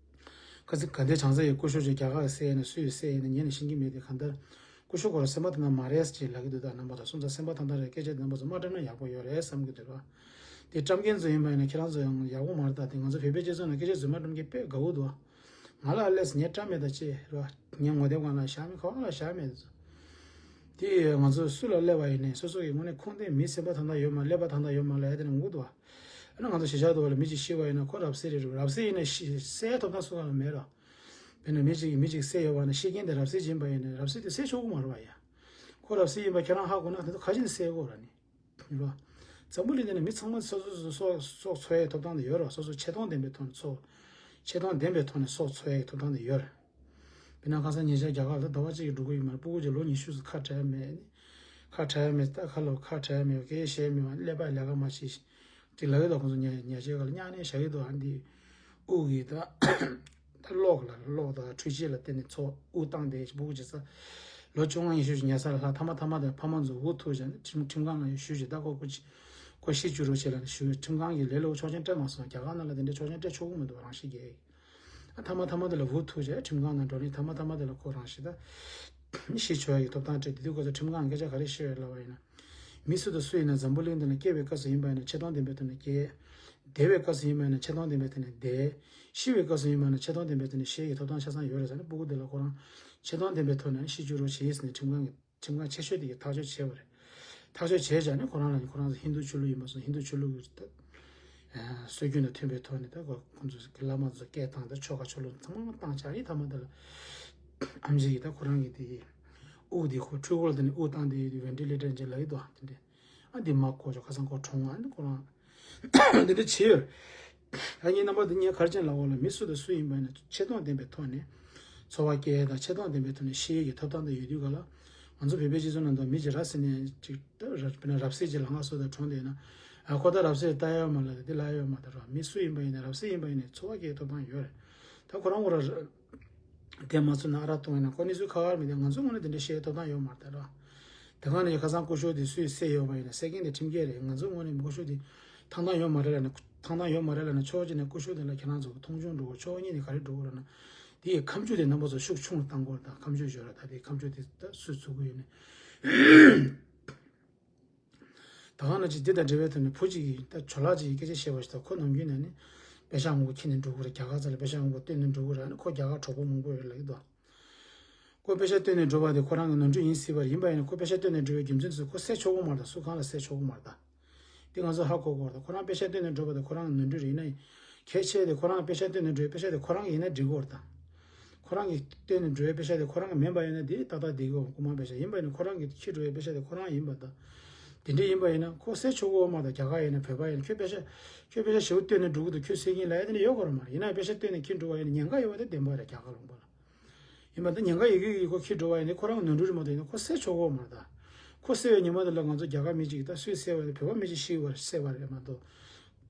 ཁ་སང་ག་འདྲའི་བྱང་ས་ཡི་སྐུ་ཞབས་ཅིག་རྒྱ་གར་གསལ་ཡིན་ན་སུ་ཡིས་གསལ་ཡིན་ན་ངས་ནི་ཤེས་ཀྱི་མེད་དེ། གང་ལྟར་སྐུ་ཞབས་ཁོ་རང་སེམས་པ་ཐང་ཐང་མ་རེད་ཅེས་ལབ་ཀྱི་འདུག་ད་རྣམ་པ་ཚོ་སོང་ཙང་སེམས་པ་ཐང་ཐང་རེད། སྐད་ཆ་འདི་རྣམ་པ་ཚོ་མ་དྲན་ན་ཡག་པོ་ཡོད་རེད་བསམ་གྱི་འདུག་ར། དེ་བཀྲམ་མཁན་ཚོ་ཡིན་པ་ཡིན་ན་ཁྱེད་རང་ཚོ་ཡང་ཡག་པོ་མ་རེད། ད་དེ་ང་ཚོ་བོད་པའི་སྤྱི་ཚོགས་ནང་སྐད་ཆ་རྫུན་མ་བཀྲམ་མཁན་དཔེ་དགའ་བོ་འདུག་ང་ལ་ཨ་ལས་ངས་བཀྲམ་མེད་ད་ཅེས་ར། ངས་ངོ་དེབ་སྒང་ལ་བཞག་མེད། ཁ་པར་ལ་བཞག་མེད་ཚོ། དེ་ང་ཚོ་སུ་ལ་སླེབས་པ་ཡིན་ནའི་སོ་སོ་གི་དངོས་གནས་ཁུངས་ལྡན་མི་སེམས་པ་ཐང་ཐང་ཡོད་མ་ཀླད་པ་ཐང་ཐང་ཡོད་མ་ལབ་ཡ་དེ་ནི་ངུ་འདུག་བ། ཨ་ནི་ང་ཚོ་གཞིས་ཆགས་དུ་བ་ལ་མི་གཅིག་ཤི་བ་ཡིན་ན་ཁོ་རབ་གསལ་རེད་རུ། རབ་གསལ་ཡིན་ན་ཤི་གསལ་ཐོབ་ཐང་སུ་གང་ལ་མེད་ར། དཔེར་ན་མི་གཅིག་གིས་མི་གཅིག་བསད་ཡོད་པ་ན་ཤི་རྐྱེན་དེ་རབ་གསལ་ཡིན་པ་ཡིན་ན་རབ་གསལ་དེ་བསད་ཆོག་གི་མ་རེད་བ་ཡ། ཁོ་རབ་གསལ་ཡིན་པ་ཁྱེད་རང་ཧ་གོ་ན་དེ་ཚོ་ག་ཅི་ནས་བསད་དགོས་ར་ནི། རེད་བ། འཛམ་བུ་གླིང་འདི་ན་མི་ཚང་མ་སོ་སོ་སོ་སོ་སྲོག་འཚོ་ཡའི་ཐོབ་ཐང་དེ་ཡོད་ར། སོ་སོ་ཆེ་མཐོང་ལྡན་པའི་ཐོག་ནས་འཚོ། ཆེ་མཐོང་ལྡན་པའི་ཐོག་ནས་སྲོག་འཚོ་ཡའི་ཐོབ་ཐང་དེ་ཡོད་ར། དཔེར་ན་ཁ་སང་ཉེ་ཆར་རྒྱ་གར་ལ་ཟླ་བ་གཅིག་གི་འགྲོ་གི་ཡོད་མ་རེད། སྤུ་གུ་གཅིག་ལོ་ཉི་ཤུ་ཙམ་ཁ་བྲལ་མེད། ཁ་བྲལ་མེད། ད་ཁ་ལོ་ཁ་བྲལ་མེད། སྐད་བཤད་མེད་པ། ཀླད་པ་ལས་ཀ་མ་བྱེད། ཅིག་ལབ་ཡོད་དོ། ཁོང་ཚོ་ཉལ་ཉལ་ཆས་སྒང་ལ་གཉའ་ནས་བཞག་ཡོད་དོ། ཨ་འདི་དབུགས་ཀྱི་ད་ད་གློག་ལ་གློག་དང་འཕྲུལ་ཆས་ལ་བརྟེན་ནས་ཚོ་དབུགས་བཏང་དེ་སྤུ་གུ་གཅིག་ས་ལོ་བཅོ་ལྔ་ཉི་ཤུ་ཞིག་ཉལ་ས་ལ་ལྷག་ཐ་མ་ཐ་མ་དེ་ཕ་མ་ཚོ་འུ་ཐུག་བྱས་ནས་ཁྲིམས་ཁྲིམས་ཁང་ལ་ཞུ་བྱས། ད་ཁོ་ཁོ་ཁོ་ཤི་བཅུག་རོགས་བྱེད་ལབ་ནས་ཞུ་བའི་ཁྲིམས་ཁང་གིས་ལས་སླ་པོ་ཆོག་མཆན་སྤྲད་མ་སོང་། རྒྱ་གར་ནང་ལ་དེ་འདྲའི་ཆོག་མཆན་སྤྲད་ཆོག་གི་མི་འདུག་རང་ཤི་རྒྱག་ཡིག་ཐ་མ་ཐ་མ་དེ་ལ་འུ་ཐུག་བྱས་ཁྲིམས་ཁང་ནང་འགྲོ་ནས་ཐ་མ་ཐ་མ་དེ་ལ་ཁོ་རང་ཤི། ད་ཤི་ཆོག་ཡག་གི་ཐོབ་ཐང་སྤྲད། དེ་དུས་སྐབས་སུ་ཁྲིམས་ཁང་སྐད་ཆ་ག་རེ་བཤད་ཡོད་ལབ་པ་ཡིན་ན། མི་སུ་དང་སུ་ཡིན་ན་འཛམ་བུ་གླིང་འདི་ན་སྐྱེ་བའི་སྐབས་སུ་ཡིན་པ་ཡིན་ན་ཆེ་མཐོང་ལྡན་པའི་ཐོག་ནས་སྐྱེ། འདས་པའི་སྐབས་སུ་ཡིན་པ་ཡིན་ན་ཆེ་མཐོང་ལྡན་པའི་ཐོག་ནས་འདས། ཤི་བའི་སྐབས་སུ་ཡིན་པ་ཡིན་ན་ཆེ་མཐོང་ལྡན་པའི་ཐོག་ནས་ཤི་ཡག་གི་ཐོབ་ཐང་ཆ་ཚང་ཡོད་རེད་ཟེར་ནས་སྤུ་གུ་འདི་ལ་ཁོ་རང་ཆེ་མཐོང་ལྡན་པའི་ཐོག་ནས་ཤི་བཅུག་རོགས་བྱེད་ཟེར་ནས་ཁྲིམས་ཁང་གི་ཁྲིམས་ཁང་ཆེ་ཤོས་དེ་གིས་ཐག་གཅོད་བྱས་པ་རེད། ཐག་གཅོད་བྱས་བྱས་ནས་ཁོ་རང་ལ་ནི་ཁོ་རང་ཚོ་ཧིན་རྡུ་ཆོས་ལུགས་ཡིན་པ་སོང་། ཧིན་རྡུ་ཆོས་ལུགས་ཀྱི་ད་སྲོལ་རྒྱུན་དང་མཐུན་པའི་ཐོག་ནས་ད་ཁོ་ཁོང་ཚོ་གི་བླ་མ་ཚོ་སྐད་བཏང་། ད་ཆོ་ག་ཆོ་ལོ་ཚང་མ་བཏང་བྱས་ཡིན། ཐ་མ་དེ་ལ་ཨམ་ཆི་ཡིས་ད་ཁོ་རང་གི་དེ་དབུགས་དེ་ཁོ་འཕྲུལ་འཁོར་དེ་ནས་དབུགས་བཏང་དེ་ཡོད་དུས་ཝེན་ཊི་ལེ་ཊར་ཅིག་ལབ་ཡོད་དོ། དེ་འདྲས་ཨ་འདི་མ་གོ་ཆོག་ཁ་སང་ཁོ་གྲོངས། ཨ་ནི་ཁོ་རང་འདི་འདྲ་བྱས་ཡོད། ད་ངའི་རྣམ་པ་འདི་ངས་ག་རེ་བྱས་ལབ་པ་ལ་མི་སུ་དང་སུ་ཡིན་པ་ཡིན་ན་ཆེ་མཐོང་ལྡན་པའི་ཐོག་ནས་འཚོ་བ་སྐྱེལ་ཡས་དང་ཆེ་མཐོང་ལྡན་པའི་ཐོག་ནས་ཤི་ཡས་ཀྱི་ཐོབ་ཐང་དེ་ཡོད་དུས་ག་ལ། ང་ཚོ་བོད་པའི་སྤྱི་ཚོགས་ནང་དུ་མི་གཅིག་རབ་གསལ་ནས་ཅིག་ད་རབ་དཔེར་ན་རབ་གསལ་གྱི་ལ་ང་སོ་དང་གྲོངས་བསྡད་ན། ཨ་ཁོ་ད་རབ་གསལ་ལྟ་ཡོད་མ་ལ་འདི་ལ་ཡོད་མ་ད་ར། མི་སུ་ཡིན་པ་ཡིན་ན་རབ་གསལ་ཡིན་པ་ཡིན་ན་འཚོ་བ་སྐྱེལ་ཐོབ་ཐང་ཡོད་རེད། ད་ཁོ་རང་ཁོ་ར་དེ་མ་ཚུད་ན་ཨ་ར་གཏོང་ཡིན་ན་ཁོ་གནས་ཚུལ་ཁག་ཁག་མི་འདུག་ང་ཚོའི་ངོས་ནས་དེ་འདྲ་བཤད་ཐོབ་ཐང་ཡོད་མ་རེད་ད་ར། དེ་ག་ནས་ཁ་སང་སྐུ་ཞབས་དེ་སུས་བསད་ཡོད་པ་ཡིན་ན་བསད་མཁན་དེ་ཁྲིམས་འགལ་རེད། ང་ཚོའི་ངོས་ནས་སྐུ་ཞབས་དེ་ཐང་ཐང་ཡོད་མ་རེད་ལབ་ན། ཐང་ཐང་ཡོད་མ་རེད་ལབ་ན་ཆོག་ཅིག་ནས་སྐུ་ཞབས་དེ་ལ་ཁྱེད་རང་ཚོ་མཐོང་ཆུང་འགྲོ་དགོས། ཆོག་ཉིད་ནས་ག་རེ་འགྲོ་དགོས་ལབ་ན། དེ་ཡི་ཁ་མཆུ་དེ་རྣམ་པ་ཚོ་ཤུགས་ཆུང་རུ་བཏང་དགོས་རེད། ད་ཁ་མཆུ་ཞོར་ར་ད་དེ་ཁ་མཆུ་དེ་ད་སུས་ཚུགས་ཀྱི་ཡོད་ནས། ད་ག་ནང་ཅིག་འདི་དང་འབྲེལ་བའི་ཐོག་ནས་བུ་གཅིག་གིས་ད་ཇོ་ལགས་གཅིག་གིས་སྐད་ཆ་བཤད་པ་ཞིག་ད་ཁོ་ནམ་རྒྱུན་ནས་ནི་པེ་ཤག་མང་པོ་འཁྱེར་ནས་འགྲོ་གི་རེད། རྒྱ་གར་ཚོ་ལ་པེ་ཤག་མང་པོ་སྟོན་ནས་འགྲོ་གི་རེད། ཨ་ནི་ཁོ་རྒྱ་གར་གྲོགས་པོ་མང་པོ་ཡོད་ལབ་ཀྱི་འདུག་ཁོ་པེ་ཤག་སྟོན་ནས་འགྲོ་བ་དེ་ཁོ་རང་གི་ནོར་འཁྲུལ་ཡིན་སྲིད་པ་རེད། ཡིན་པ་ཡིན་ན་ཁོ་པེ་ཤག་སྟོན་ནས་འགྲོ་བའི་རྒྱུ་མཚན་དེ་ཚོ་ཁོ་སེལ་ཆོག་གི་མ་རེད། ད་སུ་གང་ལ་སེལ་ཆོག་གི་མ་རེད། ད་འདི་ང་ཚོ་ཧ་གོ་དགོས་རེད། ད་ཁོ་རང་པེ་ཤག་སྟོན་ནས་འགྲོ་བ་དེ་ཁོ་རང་གི་ནོར་འཁྲུལ་རེད། ཡིན་ན་ཡང་གལ་ཆེ་དེ་ཁོ་རང་པེ་ཤག་སྟོན་ནས་འགྲོ་བའི་པེ་ཤག་དེ་ཁོ་རང་གི་ཡིན་ན་འགྲིག་གི་རེད། ད་ཁོ་རང་གིས་སྟོན་ནས་འགྲོ་བའི་པེ་ཤག་དེ་ཁོ་རང་གི་མིན་པ་ཡིན་ན་དེ་ཏག་ཏག་བསྡད་ཀྱི་ཡོད། རྐུན་མ་པེ་ཤག་ཡིན་པ་ཡིན་ན་ཁོ་རང་གིས་འཁྱེར་འགྲོ་བའི་པེ་ཤག་དེ་ཁོ་རང་ཡིན་པ། ད་དེ་འདྲ་ཡིན་པ་ཡིན་ན་ཁོ་སེལ་ཆོག་གི་ཡོད་མ་རེད། ད་རྒྱ་གར་ཡིན་ན་བོད་པ་ཡིན་ན་ཁྱོད་པེ་ཤག་ཁྱོད་པེ་ཤག་ཞེ་པོ་སྟོན་ནས་འགྲོ་གི་འདུག་ཁྱོད་སེལ་གྱིན་ལབ་ཡ་དེ་འདྲ་ཡོད་དགོས་རེད་མ་རེད། ཡིན་ན་པེ་ཤག་སྟོན་ནས་འཁྱེར་འགྲོ་བ་ཡིན་ན་ཉེན་ཁ་ཡོད་པ་དེ་བདེན་པ་རེད། རྒྱ་གར་ལུང་པ་ལ། ཡིན་པ་ད་ཉེན་ཁ་ཡོད་ཀྱི་ཡོད་ཀྱི་ཁོ་འཁྱེར་འགྲོ་བ་ཡིན་ན་ཁོ་རང་གི་ནོར་འཁྲུལ་རེད་མ་གཏོགས་ཡིན་ན་ཁོ་སེལ་ཆོག་གི་ཡོད་མ་རེད། ད་ཁོ་སེལ་བའི་ཉིན་མ་དེ་ལ་ང་ཚོ་རྒྱ་གར་མི་གཅིག་གིས་ད་སུས་བསད་པ་རེད། བོད་པ་མི་གཅིག་ཤི་བ་བསད་པ་རེད་མ་གཏོགས།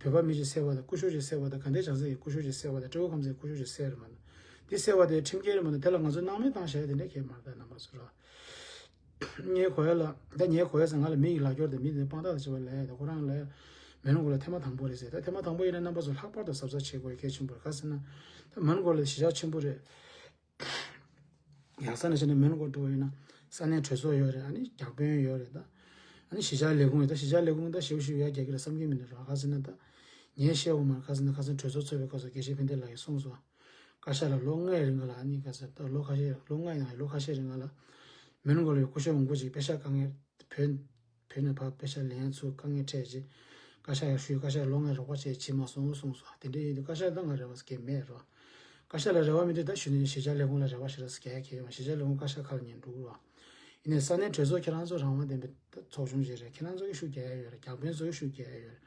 བོད་པ་མི་གཅིག་བསད་པ་དང་སྐུ་ཞབས་གཅིག་བསད་པ་དང་དགའ་ལྡན་བྱང་ས་ཡི་སྐུ་ཞབས་གཅིག་བསད་པ་དང་སྤྲེའུ་ཁམས་ཚན་སྐུ་ཞབས་གཅིག་བསད་རེད་མ་གཏོགས། དེ་བསད་པ་དེ་ཁྲིམས་འགལ་རེད་མ་གཏོགས་དེ་ལ་ང་ཚོ་སྣང་མེད་བཏང་བཞག་ཡ་དེ་འདྲ་གང་ཡང་མ་རེད། ད་རྣམ་པ་ཚོ་ར། ངའི་གོ་ཡ་ལ་ད་ངའི་གོ་ཡ་ཟེར་ང་ལ་མི་ཡི་ལ་སྐྱོར་དང་མི་དེ་དཔང་རྟགས་དང་བྱེད་པ་ལས་ད་ཁོ་རང་ལ་མོན་གྷོ་ལ་ཐེངས་མ་དང་པོ་རེད་ཟེར། ད་ཐེངས་མ་དང་པོ་ཡིན་ན་རྣམ་པ་ཚོ་ལྷག་པར་དུ་གཟབ་གཟབ་བྱེད་དགོས་གལ་ཆེན་པོ་རེད། ག་ཟེར་ན་ད་མོན་གྷོ་ལ་གཞིས་ཆགས་ཆེན་པོ་རེད། ཡག་ས་ནས་བྱས་ན་མོན་གྷོ་འགྲོ་བ་ཡིན་ན་ས་གནས་གྲོས་ཚོགས་ཡོད་རེད། ཨ་ནི་བརྒྱ་དཔོན་ཡོད་རེད། ད་ཨ་ནི་གཞིས་ཆགས་ལས་ཁུངས་ཡོད། ད་གཞིས་ཆགས་ལས་ཁུངས་ད་ཞེ་པོ་ཞེ་པོ་ཡར་རྒྱག་གི་རེད་བསམ་གྱི་མི་འདུག་ར། ག་ཟེར་ན་ད་ངས་བཤད་འོང་མ་རེད། ག་ཟེར་ན་ཁ་སང་གྲོས་ཚོགས་ཚོགས་པའི་སྐབས་སུ་དགེ་བཤེས་ཕན་བདེ་ལགས་ཀྱིས་གསུངས་སོང་། བཀའ་ཤག་ལ་ལོ་ལྔའི་རིང་ལ་ཨ་ནི་ག་ཟེར་ད་ལོ་ཁ་ཤས་ལོ་ལྔ་ཡང་ལོ་ཁ་ཤས་རིང་ལ་མོན་གྷོ་ལ་ཡོད་སྐུ་ཞབས་མང་པོ་ཅིག་པེ་ཤག་དཀའ་ངལ་བོད་བོད་ནས་ཕར་པེ་ཤག་ལེན་ཚུར་དཀའ་ངལ་འཕྲད་རྗེས་བཀའ་ཤག་ཡར་ཞུས། བཀའ་ཤག་ལོ་ལྔའི་རོགས་པ་བྱས་བྱེད་མ་སོང་གསུངས་སོང་། དེ་འདྲ་ཡིན་དུས་བཀའ་ཤག་ལ་ང་རེ་བ་གང་ཡང་མེད་རོ། བཀའ་ཤག་ལ་རེ་བ་མེད་དུས་ད་ཞུ་ནས་གཞིས་ཆགས་ལས་ཁུངས་ལ་རེ་བ་ཞེ་དྲག་གང་ཡང་ཡོད་མ། གཞིས་ཆགས་ལས་ཁུངས་བཀའ་ཤག་ཁ་ལ་ཉན་འགྲོ་གི་རོ། ཡིན་ནའི་ས་གནས་གྲོས་ཚོགས་ཁྱེད་རང་ཚོ་རང་དབང་ལྡན་པའི་ཚོགས་ཆུང་ཞིག་རེད། ཁྱེད་རང་ཚོ་གིས་ཤུགས་རྒྱག་ཡ་ཡོད་རེད། བརྒྱ་དཔོན་ཚོ་གིས་ཤུགས་རྒྱག་ཡ་ཡོད་རེད།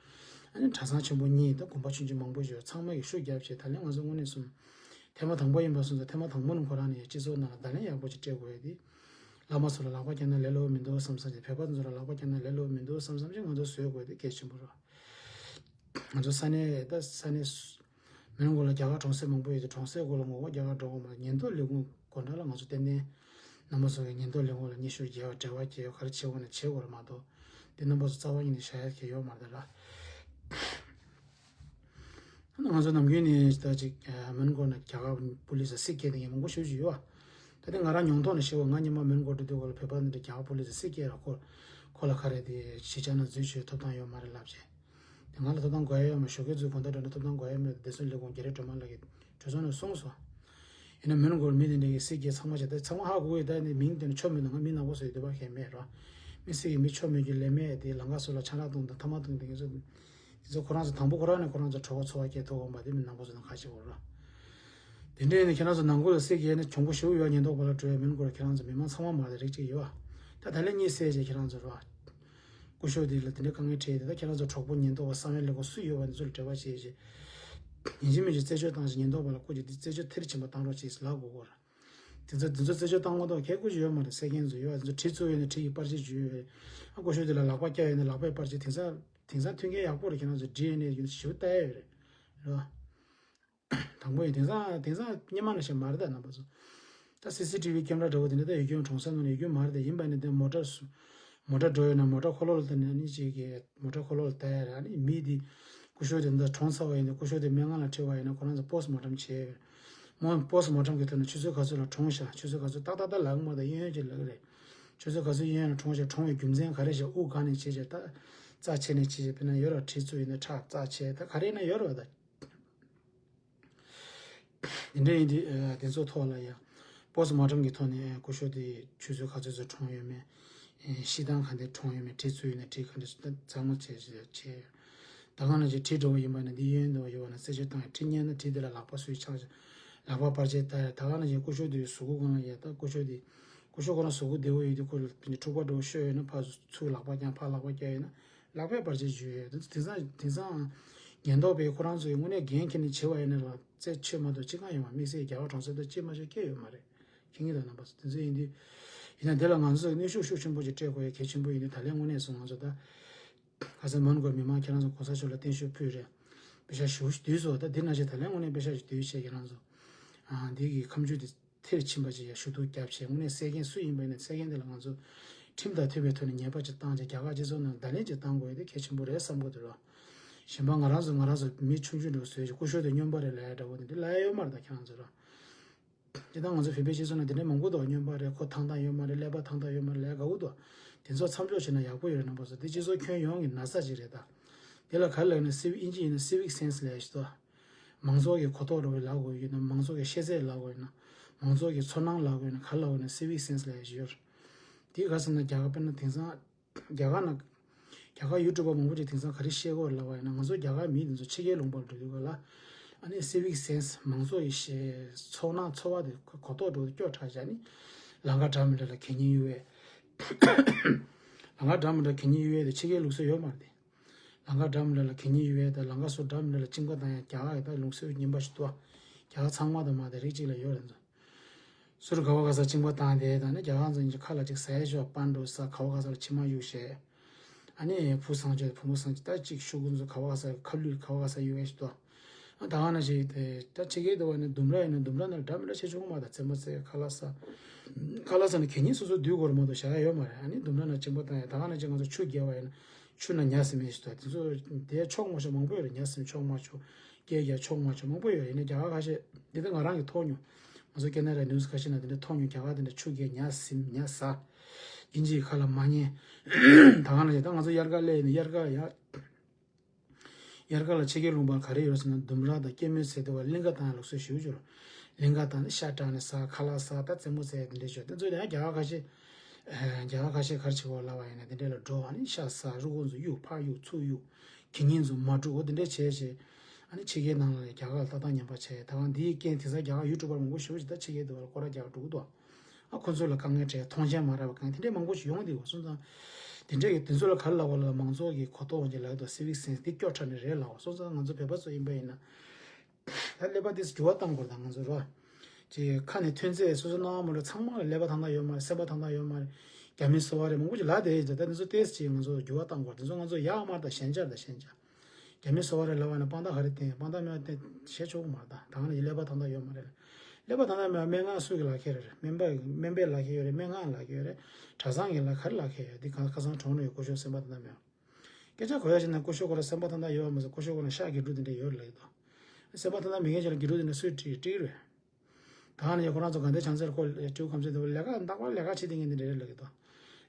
ཨ་ནི་གྲྭ་ཚང་ཆེན་པོ་གཉིས་དང་དགོན་པ་ཆུང་ཆུང་མང་པོ་ཞིག་ཡོད། ཚང་མ་གིས་ཤུགས་རྒྱབ་བྱས་ད་ལན་ང་ཚོ་དངོས་གནས་སོང་། ཐེངས་མ་དང་པོ་ཡིན་པ་སོང་ཙང་ཐེངས་མ་དང་པོ་ནས་ཁོ་རང་ནས་སྤྱི་ཚོགས་ནང་ལ་བརྡ་ལན་ཡག་པོ་ཅིག་སྤྲད་དགོས་ཡ་དེ། བླ་མ་ཚོ་ལ་ལག་པ་བརྐྱངས་ན་ལས་སླ་པོ་མི་འདུག་བསམ་བསམ་ཅིག་བོད་པ་ཚོ་ལ་ལག་པ་བརྐྱངས་ན་ལས་སླ་པོ་མི་འདུག་བསམ་བསམ་ཅིག་ང་ཚོ་བཟོ་དགོས་དེ་གལ་ཆེན་པོ་རེད། ང་ཚོ་ས་གནས་ད་ས་གནས་མོན་གྷོ་ལ་རྒྱ་གར་གྲོང་གསེབ་མང་པོ་ཡོད་དེ་གྲོང་གསེབ་སྐོར་ལ་ངོ་རྒོལ་རྒྱག་གར་འགྲོ་དགོས་མ་རེད། ཉེན་རྟོག་ལས་ཁུངས་སྒོ་འགྲམ་ལ་ང་ཚོ་ཏན་ཏན་ རྣམ་པ་ཚོ་གི་ཉེན་རྟོག་ལས་ཁུངས་ལ་སྙན་ཞུ་རྒྱག་པ་འབྲེལ་བ་བྱེད་པ་ག་རེ་བྱེད་དགོས་ན་བྱེད་དགོས་རེད་མ་གཏོགས། དེ་རྣམ་པ་ཚོ་རྩ་བ་ཉིད་ནས་བཞག་ཡ་གི་ཡོད་མ་རེད་ད་ར། ང་ཚོ་ནམ་རྒྱུན་ནས་ད་ཅིག་མོན་གྷོ་ན་རྒྱ་གར་པུ་ལིས་ལ་སྲིད་སྐྱེལ་དེ་ངས་མང་པོ་ཞུ་བཞིན་ཡོད། ད་དེ་ང་རང་ཉུང་མཐོང་ནས་ཤེས་པ། ང་ཉི་མ་མོན་གྷོ་འགྲོ་དུས་སྐོར་ལ་བོད་པ་འདི་འདྲ་རྒྱ་གར་པུ་ལིས་ལ་སྲིད་སྐྱེལ་ར་ཁོ་ཁོ་ལ་ག་རེ་དེ་གཞིས་ཆགས་ན་འཛུལ་ཞུ་ཐོབ་ཐང་ཡོད་མ་རེད་ལབ་བྱས། དེ་ང་ལ་ཐོབ་ཐང་དགོས་ཡ་ཡོད་མ་ཞོགས་ཀས་ཚུར་དགོང་དག་འགྲོ་ན་ཐོབ་ཐང་དགོས་ཡ་མེད། བདེ་སྲུང་ལས་ཁུངས་རྒྱ་རི་སྒྲོལ་མ་ལགས་ཀྱིས་གྲོས་ཚོགས་ནང་གསུངས་སོང་། ཡིན་ན་མོན་གྷོར་མི་དེ་འདྲ་གི་སྲིད་སྐྱེལ་ཚང་མ་བྱས་ད་ཚང་མ་ཧ་གོ་གི། ད་ནི་མིང་དེ་ནི་ཆོ་མེད་ན་ང་མི་ནག་པོ་བཟོ་ཡི་འདོད་པ་གང་མེད་རོ། མི་སྲིད་ཀྱི་མི་ཆོ་མེད་རྒྱུ་ལས་མེད་དེ་ལམ་ཁ་སོགས་ལ་ཆང་རག་བཏུང་དང་ཐ་མག་བཏུང་དེ་ག་ཚོད། དེ་ཚོ་ཁོ་རང་ཚོ་དང་པོ་ཁོ་རང་ནས་ཁོ་རང་ཚོ་གྲོད་ཁོག་འཚོ་བ་སྐྱེལ་ཐུབ་འོང་པ་དེ་མི་ནག་པོ་ཚོ་དང་ཁ་ཆེ་བོ་རོ། དེ་འདྲ་ཡིན་ན་ཁྱེད་རང་ཚོ་ནང་ཁུལ་ལ་སྲིད་སྐྱེལ་ནས་གྱོང་པོ་ཞེ་པོ་ཡོད། ཉེན་རྟོག་པ་ལ་སྤྲོད་ཡ་མོན་གྷོར་ཁྱེད་རང་ཚོ་མི་མང་ཚང་མ་མ་རེད་རིགས་གཅིག་ཡོད། ད་ད་ལན་གཉིས་གསལ་བྱས་ཁྱེད་རང་ཚོ་རོ། སྐུ་ཞབས་དེ་ལ་དེ་འདྲའི་དཀའ་ངལ་འཕྲད་དེ། ད་ཁྱེད་རང་ཚོ་གྲོགས་པོ་ཉེན་རྟོག་པ་གསང་བའི་ལས་ཁུངས་སུ་ཡོད་པ་འདི་ཚོ་ལ་འབྲེལ་བ་བྱས་རྗེས། ཡིན་གཅིག་མིན་གཅིག་རྩད་གཅོད་བཏང་ཞིང་ཉེན་རྟོག་པ་ལ་སྐུ་མཁྱེན་དེ་རྩད་གཅོད་མཐིལ་ཕྱིན་པ་བཏང་རོགས་ཅེས་ལབ་དགོས་སྐོར། དེ་ཚོ་དེ་ཚོ་རྩད་གཅོད་བཏང་མ་གཏོགས་གལ་སྐུ་ཞབས་ཡོད་མ་རེད། གསལ་མཁན་ཚོ་ཡོད། དེ་ཚོ་གྲི་བཙུགས་ཡོད་ན་གྲི་ཡི་པར་ཆས་བརྒྱུད་ཡོད་རེད། ཨ་སྐུ་ཞབས་དེ་ལ་ལག་པ་བཀྱག་ཡོད་ན་ལག་པའི་པར་ཆས། དེང་སང་དེང་སང་མཐུན་རྐྱེན་ཡག་པོ་རེད། ཁྱེད་རང་ཚོ་ཌི་ཨེན་ཨེ་ཡོད་ན་ཞིབ་ལྟ་ཡ་ཡོད་རེད། རེད་བ། དང་པོ་ཡིན། དེང་སང་དེང་སང་སྔོན་མ་ནང་བཞིན་མ་རེད་ད་རྣམ་པ་ཚོ། ད་སི་སི་ཊི་བི་ཀེམ་ར་འདྲ་བོ་དེ་འདྲ་ད་ཡོད་རྒྱུ་གྲོང་གསེབ་ནང་ལ་ཡོད་རྒྱུ་མ་རེད། ད་ཡིན་པ་ནི་དེ་མོ་ཊ་སུ་མོ་ཊ་འགྲོ་ཡོད་ན་མོ་ཊ་འཁོར་ལོ་ལ་བལྟས་ནས་ཨ་ནི་ཅིག་གི་མོ་ཊ་འཁོར་ལོ་ལ་བལྟ་ཡ་རེད། ཨ་ནི་མི་དེ་སྐུ་ཞབས་དེ་འདི་གྲོངས་ཚར་བ་ཡིན་ན་སྐུ་ཞབས་དེ་སྨན་ཁང་ལ་ཁྲིད་པ་ཡིན་ན་ཁོ་རང་ཚོ་པོ་སི་མོ་ཊམ་བྱས་ཡོད། མོ་པོ་སི་མོ་ཊམ་གི་ཐོག་ནས་ཆུ་ཚོད་ག་ཚོད་ལ་གྲོངས་ཤག་ཆུ་ཚོད་ག་ཚོད་ཏག་ཏག་ཏག་ལབ་མ་ད་གཡས་གཡོན་གྱི་ལབ་གི་རེད། ཆུ་ཚོད་ག་ཚོད་གཡས་གཡོན་ལ་གྲོངས་ཤག་གྲོངས་པའི་རྒྱུ་མཚན་ག་རེ་ཞིག་དབུགས་གང་ནས་བྱས་བྱས་ད་རྩ་ཆེ་ནས་བྱས་བྱས་དཔེར་ན་ཡོད་ར་གྲི་བཙུགས་ཡིན་ན་ཁྲག་རྩ་ཆེ་ད་ག་རེ་ཡིན་ན་ཡོད་ར་བ་ད། དེ་འདྲ་ཡིན་དུས་དེ་ཚོ་ཐོག་ལ་ཡང་པོ་སི་མོ་ཊམ་གྱི་ཐོག་ནས་སྐུ་ཞབས་དེ་ཆུ་ཚོད་ག་ཚོད་ཚོད་གྲོངས་ཡོད་མེད། ཤི་སྟངས་ག་འདྲ་གྲོངས་ཡོད་མེད། གྲི་བཙུགས་ཡོད་ན་གྲི་ག་འདྲ་ཚུད་ད་གཙང་མ་བྱས་བྱས་བྱས། ད་ག་ནང་བཞིན་གྲི་འདྲ་བོ་ཡིན་པ་ན་འདི་གཡས་གཡོན་འདྲ་བོ་ཡོད་པ་ན་རྩད་གཅོད་བཏང་ཡ། གྲི་རྙེད་ན་གྲི་དེ་ལ་ལག་པ་སུས་འཆང་བྱས་ལག་པ་པར་ཆས་བཏགས་ཡ། ད་ག་ནང་བཞིན་སྐུ་ཞབས་དེའི་གཟུགས་པོ་སྒང་ལ་ཡ་ད་སྐུ་ཞབས་དེ་སྐུ་ཞབས་ཁོ་རང་གཟུགས་པོ་བདེ་བོ་ཡོད་དུས་ཁོ་ལ་འཁྲུག་པ་འདྲ་བོ་ཤོར་ཡོད་ན་ཕར་ཚུར་ལག་པ་བརྐྱངས་ཕར་ལག་པ་བརྐྱངས་ཡོད་ན། ལག་པས་པར་ཆས་བརྒྱུད་ཡོད། དེ་དེང་སང་དེང་སང་ཉེན་རྟོག་པས་ཁོ་རང་ཚོའི་དངོས་གནས་འགན་འཁྱེར་ནས་བྱས་པ་ཡིན་ན་ར་རྩད་ཆོད་མ་གཏོགས་ཅི་གང་ཡོད་མ། དམིགས་བསལ་རྒྱ་གར་གྲོང་གསེབ་དུ་ཅི་མ་ཤོད་སྐྱེ་ཡོད་མ་རེད། མཁྱེན་གྱི་འདུག་རྣམ་པ་ཚོ། དེ་ཚོ་ཡིན་དུས་ཡིན་ན་དེ་ལ་ང་ཚོས་གནོན་ཤུགས་ཤུགས་ཆེན་པོ་ཅིག་སྤྲད་དགོས་ཡ་གལ་ཆེན་པོ་ཡིན་དུས། ད་ལན་དངོས་གནས་སུ་ང་ཚོ་ད་ཁ་སང་མོན་གྷོ་མི་མང་ཁྱེད་རང་ཚོ་གོང་ས་མཆོག་ལ་བརྟན་བཞུགས་ཕུལ་རེད། པེ་ཤག་ཞེ་པོ་ཞིག་བསྡུས་སོང་། ད་འདི་ནང་བཞིན་ད་ལན་དངོས་གནས་པེ་ཤག་ཞིག་བསྡུས་བྱས་ཁྱེད་རང་ཚོ་འདི་གི་ཁ་མཆུ་དེ། མཐིལ་ཕྱིན་པ་ཅིག་ཡ་ཞུ་གཏུག་བརྒྱབ་བྱས་དངོས་གནས་གསལ་མཁན་སུ་ཡིན་པ་ཡིན་ན་གསལ་མཁན་དེ་ལ་ང་ཚོ་ཁྲིམས་དང་མཐུན་པའི་ཐོག་ནས་ཉེས་པ་ཅིག་བཏང་བྱས་རྒྱ་གར་སྤྱི་ཚོགས་ནང་བརྡ་ལན་ཅིག་བཏང་དགོས་ཡ་དེ་གལ་ཆེན་པོ་རེད་བསམ་གྱི་འདུག་ར། གཞན་པ་ང་རང་ཚོ་ང་རང་ཚོ་མི་ཆུང་ཆུང་འདྲ་བོ་བཟོས་ཀྱི་སྐུ་ཞབས་དེ་སྨྱོན་པ་རེད་ལབ་ཡ་འདྲ་བོ་དེ་འདྲ་ལབ་ཡ་ཡོད་མ་རེད། ད་ཁྱེད་རང་ཚོ་ར། དེ་ད་ང་ཚོ་བོད་པའི་སྤྱི་ཚོགས་ནང་དེ་འདྲ་མང་པོ་འདུག་སྨྱོན་པ་རེད། ཁོ་ཐང་ཐང་ཡོད་མ་རེད། ཀླད་པ་ཐང་ཐང་ཡོད་མ་རེད་ལབ་ཡ་དགའ་བོ་འདུག་དེ་ཚོ་མཚམས་འཇོག་བྱས་ན་ཡག་པོ་ཡོད་རེད་རྣམ་པ་ཚོ། དེ་སྤྱི་ཚོགས་ཁྱོན་ཡོངས་ཀྱི་ན་ཚ་ཅིག་རེད་ད། དེ་ལ་ག་རེ་ལབ་ན་སི་ཝིག་ཨིན་ཇི་ཡིན་ན་civic sense་ལབ་ཡ་ཞིག་འདུག་མང་ཚོགས་ཀྱི་གོ་རྟོགས་འདྲ་བོ་ལབ་དགོས་ཡོད་ན། མང་ཚོགས་ཀྱི་ཤེས་ཚད་ལབ་དགོས་ཡོད་ན། མང་ཚོགས་ཀྱི་ཚོར་སྣང་ལབ་དགོས་ཡོད་ན། ག་རེ་ལབ་དགོས་ན་civic sense་ལབ་ཡ་ཞིག་ཡོད་རེད། དེ་ག་ཟེར་ན་རྒྱ་གར་དཔེར་ན་དེང་སང་རྒྱ་གར་ནང་རྒྱ་གར་ཡུ་ཊུབ་པ་མང་པོ་ཅིག་དེང་སང་ག་རེ་བཤད་ཀྱི་ཡོད་རེད་ལབ་པ་ཡིན་ན། ང་ཚོ་རྒྱ་གར་མི་དེ་ཚོ་ཕྱི་རྒྱལ་ལུང་པར་འགྲོ་དུས་ག་ལ་ཨ་ནི་civic sense་མང་ཚོགས་ཀྱི་ཤེས་ཚོར་སྣང་ཚོར་བ་དེ་གོ་རྟོགས་འདྲ་བོ་དེ་སྐྱོ་དྲགས་བྱས་ནི་ལམ་ཁ་འདྲ་མི་འདྲ་ལ་གད་སྙིགས་གཡུག་ཡས། ལམ་ཁ་འདྲ་མི་འདྲ་གད་སྙིགས་གཡུག་ཡས་དེ་ཕྱི་རྒྱལ་ལུགས་སྲོལ་ཡོད་མ་རེད་དེ། ལམ་ཁ་འདྲ་མི་འདྲ་ལ་གད་སྙིགས་གཡུག་ཡས་དང་ལམ་ཁ་ཟུར་འདྲ་མི་འདྲ་ལ་གཅིན་པ་བཏང་ཡ་རྒྱ་གར་ཡི་ད་ལུགས་སྲོལ་རྙིང་པ་ཞིག་འདུག་རྒྱ་གར་ཚང་མ་དང་མ་དེ་རིགས་གཅིག་ལ་ཡོད་རེད་འདུག་ཟུར་ག་བ་ག་ས་གཅིན་པ་བཏང་དེ་དང་ནི་རྒྱ་གར་ཚོ་གཉིས་ཀྱི་ཁ་ལ་གཅིག་ཟ་ཡས་ཤོག་པན་འགྲོ་ས་ག་བ་ག་ས་ལ་མཆིལ་མ་གཡུག་བྱས། ཨ་ནི་བུ་སངས་ཆོས་བུ་མོ་སངས་ཆོས་ད་གཅིག་ཤོག་གུ་ཚོ་ག་བ་ག་ས་ཁ་ལུད་ག་བ་ག་ས་གཡུག་ཡས་ཤིག་འདུག་ཨ་ད་ག་ནང་བཞིན་དེ་ད་ཕྱི་རྒྱལ་དུ་བ་ནི་ལྡུམ་ར་ཡིན་ན་ལྡུམ་ར་ནང་འདྲ་མི་འདྲ་བྱེད་ཆོག་གི་མ་རེད། རྩེད་མོ་རྩེ་ཁ་ལག་ཟ། ཁ་ལག་ཟ་ནས་གད་སྙིགས་སོ་སོ་སྡུད་དགོས་རེད་མ་གཏོགས་བཞག་ཡ་ཡོད་མ་རེད། ཨ་ནི་ལྡུམ་ར་ནང་གཅིན་པ་བཏང་ཡ། ད་ག་ནང་བཞིན་ང་ཚོ་ཆུ་བརྒལ་བ་ཡིན་ན་ཆུ་ནང་ཉ་ཟིན་མེད་ཞིག་འདུག་དེ་ཚོ་དེ་ཆོག་མ་ཆོག་མང་པོ་ཡོད་རེད། ཉ་ཟིན་ཆོག་མ་ཆོག་སྐད་རྒྱག་ཆོག་མ་ཆོག་མང་པོ་ཡོད་རེད། ཡིན་ན་རྒྱ་གར་ཁ་ཤས་འདི་ལྟ་ང་རང་གིས་མཐོང་མྱོང་། ང་ཚོ་ཁེ་ན་ཌ་ནིའུ་སི་ཁ་ཤས་ནང་དེ་འདྲ་མཐོང་མྱོང་། རྒྱ་གར་དེ་འདྲ་ཆུ་བརྒལ་ཉ་ཟིན་ཉ་ཟ། དབྱིན་ཇིའི་ཁ་ལ་མ་ཉན། ད་ག་ནང་བཞིན་ད་ང་ཚོ་དབྱར་ཁ་སླེབས་ནས་དབྱར་ཁ་ཡ། དབྱར་ཁ་ལ་ཕྱི་རྒྱལ་ལུང་པར་ག་རེ་ཡོད་ཟེར་ན་ལྡུམ་ར་དང་སྐྱེད་མོས་ཚལ་དུ་བ་གླིང་ག་བཏང་ཡ་ལུགས་སྲོལ་ཞེ་པོ་ཅིག་ཡོད་རེད། གླིང་ག་བཏང་ནས་ཤ་སྐྲག་ནས་ཟ། ཁ་ལག་ཟ། ད་རྩེད་མོ་རྩེ་ཡ་དེ་འདྲ་ཅིག་ཡོད། དེ་ཚོ་ཡང་རྒྱ་གར་ཁ་ཤས། རྒྱ་གར་ཁ་ཤས་ག་རེ་བྱེད་དགོས་ལབ་པ་ཡིན་ན་དེ་འདྲ་ལ་འགྲོ། ཨ་ནི་ཤ་ཟ། རུས་ཁོག་ཚོ་གཡུག་ཕར་གཡུག་ཚུར་གཡུག་གད་སྙིགས་ཚོ་མ་སྒྲུག་འོ་དེ་འདྲ་བྱས་བྱས། ཨ་ནི་ཕྱི་རྒྱལ་ནང་ལ་རྒྱ་གར་ལ་ལྟ་སྟངས་ངན་པ་བྱས། ད་གང་འདིའི་རྐྱེན་དེང་སང་རྒྱ་གར་ཡུ་ཊུབ་པར་མང་པོ་ཞེ་པོ་ཅིག་ད་ཕྱི་རྒྱལ་དུ་བ་ལ་སྐོར་ར་རྒྱག་འགྲོ་གི་འདུག་ཨ་ཁོ་ཚོ་ལ་དཀའ་ངལ་འཕྲད། མཐོང་མཆན་མ་རག་པ་གང་དེ་འདྲའི་མང་པོ་ཞིག་ཡོང་གི་འདུག་བ། སོང་ཙང་དེ་འདྲ་གི་དེ་ཚོ་ལ་ག་རེ་ལབ་པ་ལ་མང་ཚོགས་ཀྱི་གོ་རྟོགས་འོང་ཅིག་ལབ་ཀྱི་འདུག civic sense་དེ་སྐྱོ་དྲགས་ནས་རེད་ལབ་པ། སོང་ཙང་ང་ཚོ་བོད་པ་ཚོ་ཡིན་པ་ཡིན་ན་ད་ཀླད་པ་དེ་འགྱུར་བ་གཏང་དགོས་རེད། ད་ང་ཚོ་རོ་ཅིག་ཁ་ནས་ཐོན་ཚད་སོ་སོ་སྣང་བ་མ་འགྲོ། ཚང་མ་ལ་ཀླད་པ་ཐང་ཐང་ཡོད་མ་རེད། སེམས་པ་ཐང་ཐང་ཡོད་མ་རེད། རྒྱ་མི་སོ་པ་རེད། མང་པོ་ཅིག་ལབ་བསྡད་ཡོད། ད་དེ་ཚོ་ཏོག་ཙམ་ཅིག་ང་ཚོ་འགྱུར་བ་གཏང་དགོས་རེད། དེ་ཚོ་ང་ཚོ་ཡག་མ་རེད། ད་ཞན་ཆ་རེད། ད་ཞན་ཆ། རྒྱ་མི་སོ་པ་རེད་ལབ་པ་ན་དཔང་རྟགས་ག་རེ་བསྟན། དཔང་རྟགས་མེད་པ་བསྟན་བྱེད་ཆོག་གི་མ་རེད། ད་ད་ག་ནང་བཞིན་ཀླད་པ་ཐང་ཐང་ཡོད་མ་རེད། ཀླད་པ་ད་ལྟ་མེད་པ་སྨན་ཁང་སུ་གི་ལག་ཁྱེར་རེད། སྨན་པ་སྨན་པའི་ལག་ཁྱེར་ཡོད་རེད། སྨན་ཁང་ལག་ཁྱེར་ཡོད་རེད། གྲྭ་ཚང་གི་ལག་ག་རེ་ལག་ཁྱེར་ཡོད། འདི་གང་ཁ་སང་གྲོངས་ནས་ཡོད། སྐུ་ཞབས་སེམས་པ་ད་ལྟ་མེད་པ། སྐད་ཆ་གོ་ཡ་ཞིག་ན་སྐུ་ཞབས་ཁོ་རང་སེམས་པ་ད་ལྟ་ཡོད་པ་མ་ཟད་སྐུ་ཞབས་ཁོ་རང་ཤག་དགེ་ཕྲུག་དེ་འདྲ་ཡོད་རེད་ལབ་ཀྱི་འདུག་སེམས་པ་ད་ལྟ་མེད་མཁན་ཞིག་ལ་དགེ་ཕྲུག་དེ་འདྲ་སུས་ཁྲིད་ཁྲིད་རེད། ད་ནི་ཁོ་རང་ཚོ་དགའ་ལྡན་བྱང་རྩེར་ཁོ་སྤྲེའུ་ཁམས་ཚན་དུ་ལས་ཀ་རྟག་པར་ལས་ཀ་བྱེད་བསྡད་མཁན་དེ་འདྲ་རེད་ལབ་ཀྱི་འདུག་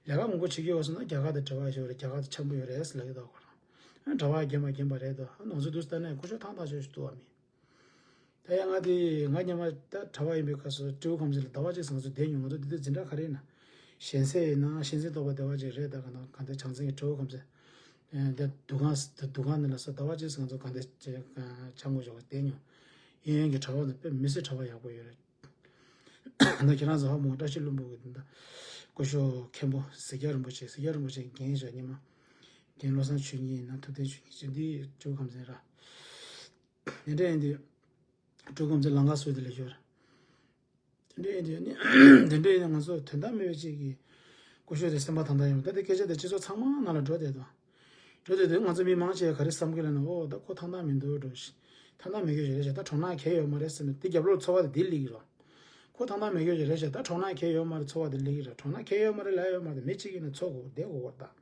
ལས་ཀ་མང་པོ་བྱེད་ཀྱི་ཡོད་སོང་ན་རྒྱ་གར་དང་འབྲེལ་བ་ཡོད་རེད། རྒྱ་གར་དང་འཆམ་པོ་ཡོད་རེད་ལབ་ཀྱི་འདུག་ཁོ་རང་གྲྭ་པ་རྒན་པ་རྒན་པ་རེད་འདུག་ང་ཚོ་འདུག་ལྟ་ནས་སྐུ་ཞབས་ཐང་ཐང་ཆོས་ཞིག་འདུག་བ་མི། ད་ཡང་ང་དེ་ང་སྔོན་མ་ད་གྲྭ་པ་ཡིན་པའི་སྐབས་སུ་སྤྲེའུ་ཁམས་ཚན་ལ་ཟླ་བ་གཅིག་ཙམ་ང་ཚོ་བསྡད་མྱོང་། ང་ཚོ་འདི་དུས་འཛིན་གྲྭ་ག་རེ་ཡིན་ན་གཞན་སའི་ཡིན་ན་གཞན་སའི་རྟོགས་པ་སྡེ་བ་གཅིག་རེད། ད་ག་ན་ག་འདྲ་བྱང་སེམས་ཀྱི་སྤྲེའུ་ཁམས་ཚན་འདི་འདུ་ཁང་འདུ་ཁང་འདི་ལ་ས་ཟླ་བ་གཅིག་ཙམ་ང་ཚོ་ག་འདྲ་ཆང་གོ་ཞོག་བསྡད་མྱོང་། གཡས་གཡོན་གྱི་གྲྭ་པ་འདི་དཔེ་མི་སྲིད་གྲྭ་པ་ཡག་པོ་ཡོད་རེད། ད་ཁྱེད་རང་ཚོ་ཧ་མོ་བཀྲ་ཤིས་ལྷུན་པོ་གི་འདི་འདྲ་སྐུ་ཞབས་མཁན་པོ་གཟིག་རྒྱ་རིན་པོ་ཆེ་གཟིག་རྒྱ་རིན་པོ་ཆེ་འགན་བཞག་ཉི་མ་འགན་བློ་བཟང་ཆོས་ཉིད་ཡིན་ན་ཐུབ་བསྟན་ཆོས་ཉིད་ཅན་འདི་སྤྲེའུ་ཁམས་ཚན་ར། དེ་འདྲ་ཡིན་དུས། སྤྲེའུ་ཁམས་ཚན་ལམ་ཁ་བཟོས་དེ་ལས་ཤོར། དེ་འདྲ་ཡིན་དུས་ནི་དེ་འདྲ་ཡིན་ན་ང་ཚོ་དོན་དག་མེད་པའི་ཅིག་གི་སྐུ་ཞབས་དེ་སེམས་པ་ཐང་ཐང་ཡོང་། ད་དེ་སྐད་ཆ་དེ་སྤྱི་ཚོགས་ཚང་མ་ནང་ལ་འགྲོ་བསྡད་དོ། འགྲོ་བསྡད་དུས་ང་ཚོ་མི་མང་ཆེ་ག་རེ་བསམ་གི་ལབ་ན། ཨོ་ད་ཁོ་ཐང་ཐང་མི་འདུག་འགྲོ་ཞིག་ཐང་ཐང་མེད་གི་རེད་ཤག་ད་གྲོང་ནང་གས་ཡོད་མ་རེད་བསམ་ནས་དེ་རྒྱབ་ལོགས་ཚོར་བ་དེ་དེ་སླེབས་ཀྱི་རེད། ཁོ་ཐང་ཐང་མེད་གི་རེད་ཤག་ད་གྲོང་ནང་གས་ཡོད་མ་རེད་ཚོར་བ་དེ་སླེབས་ཀྱི་རེད། གྲོང་ནང་གས་ཡོད་མ་རེད་ལབ་ཡོད་མ་རེད། མི་གཅིག་ཡིན་ན་ཚོར་དགོས་བསྡད་དགོས་པ་རེད་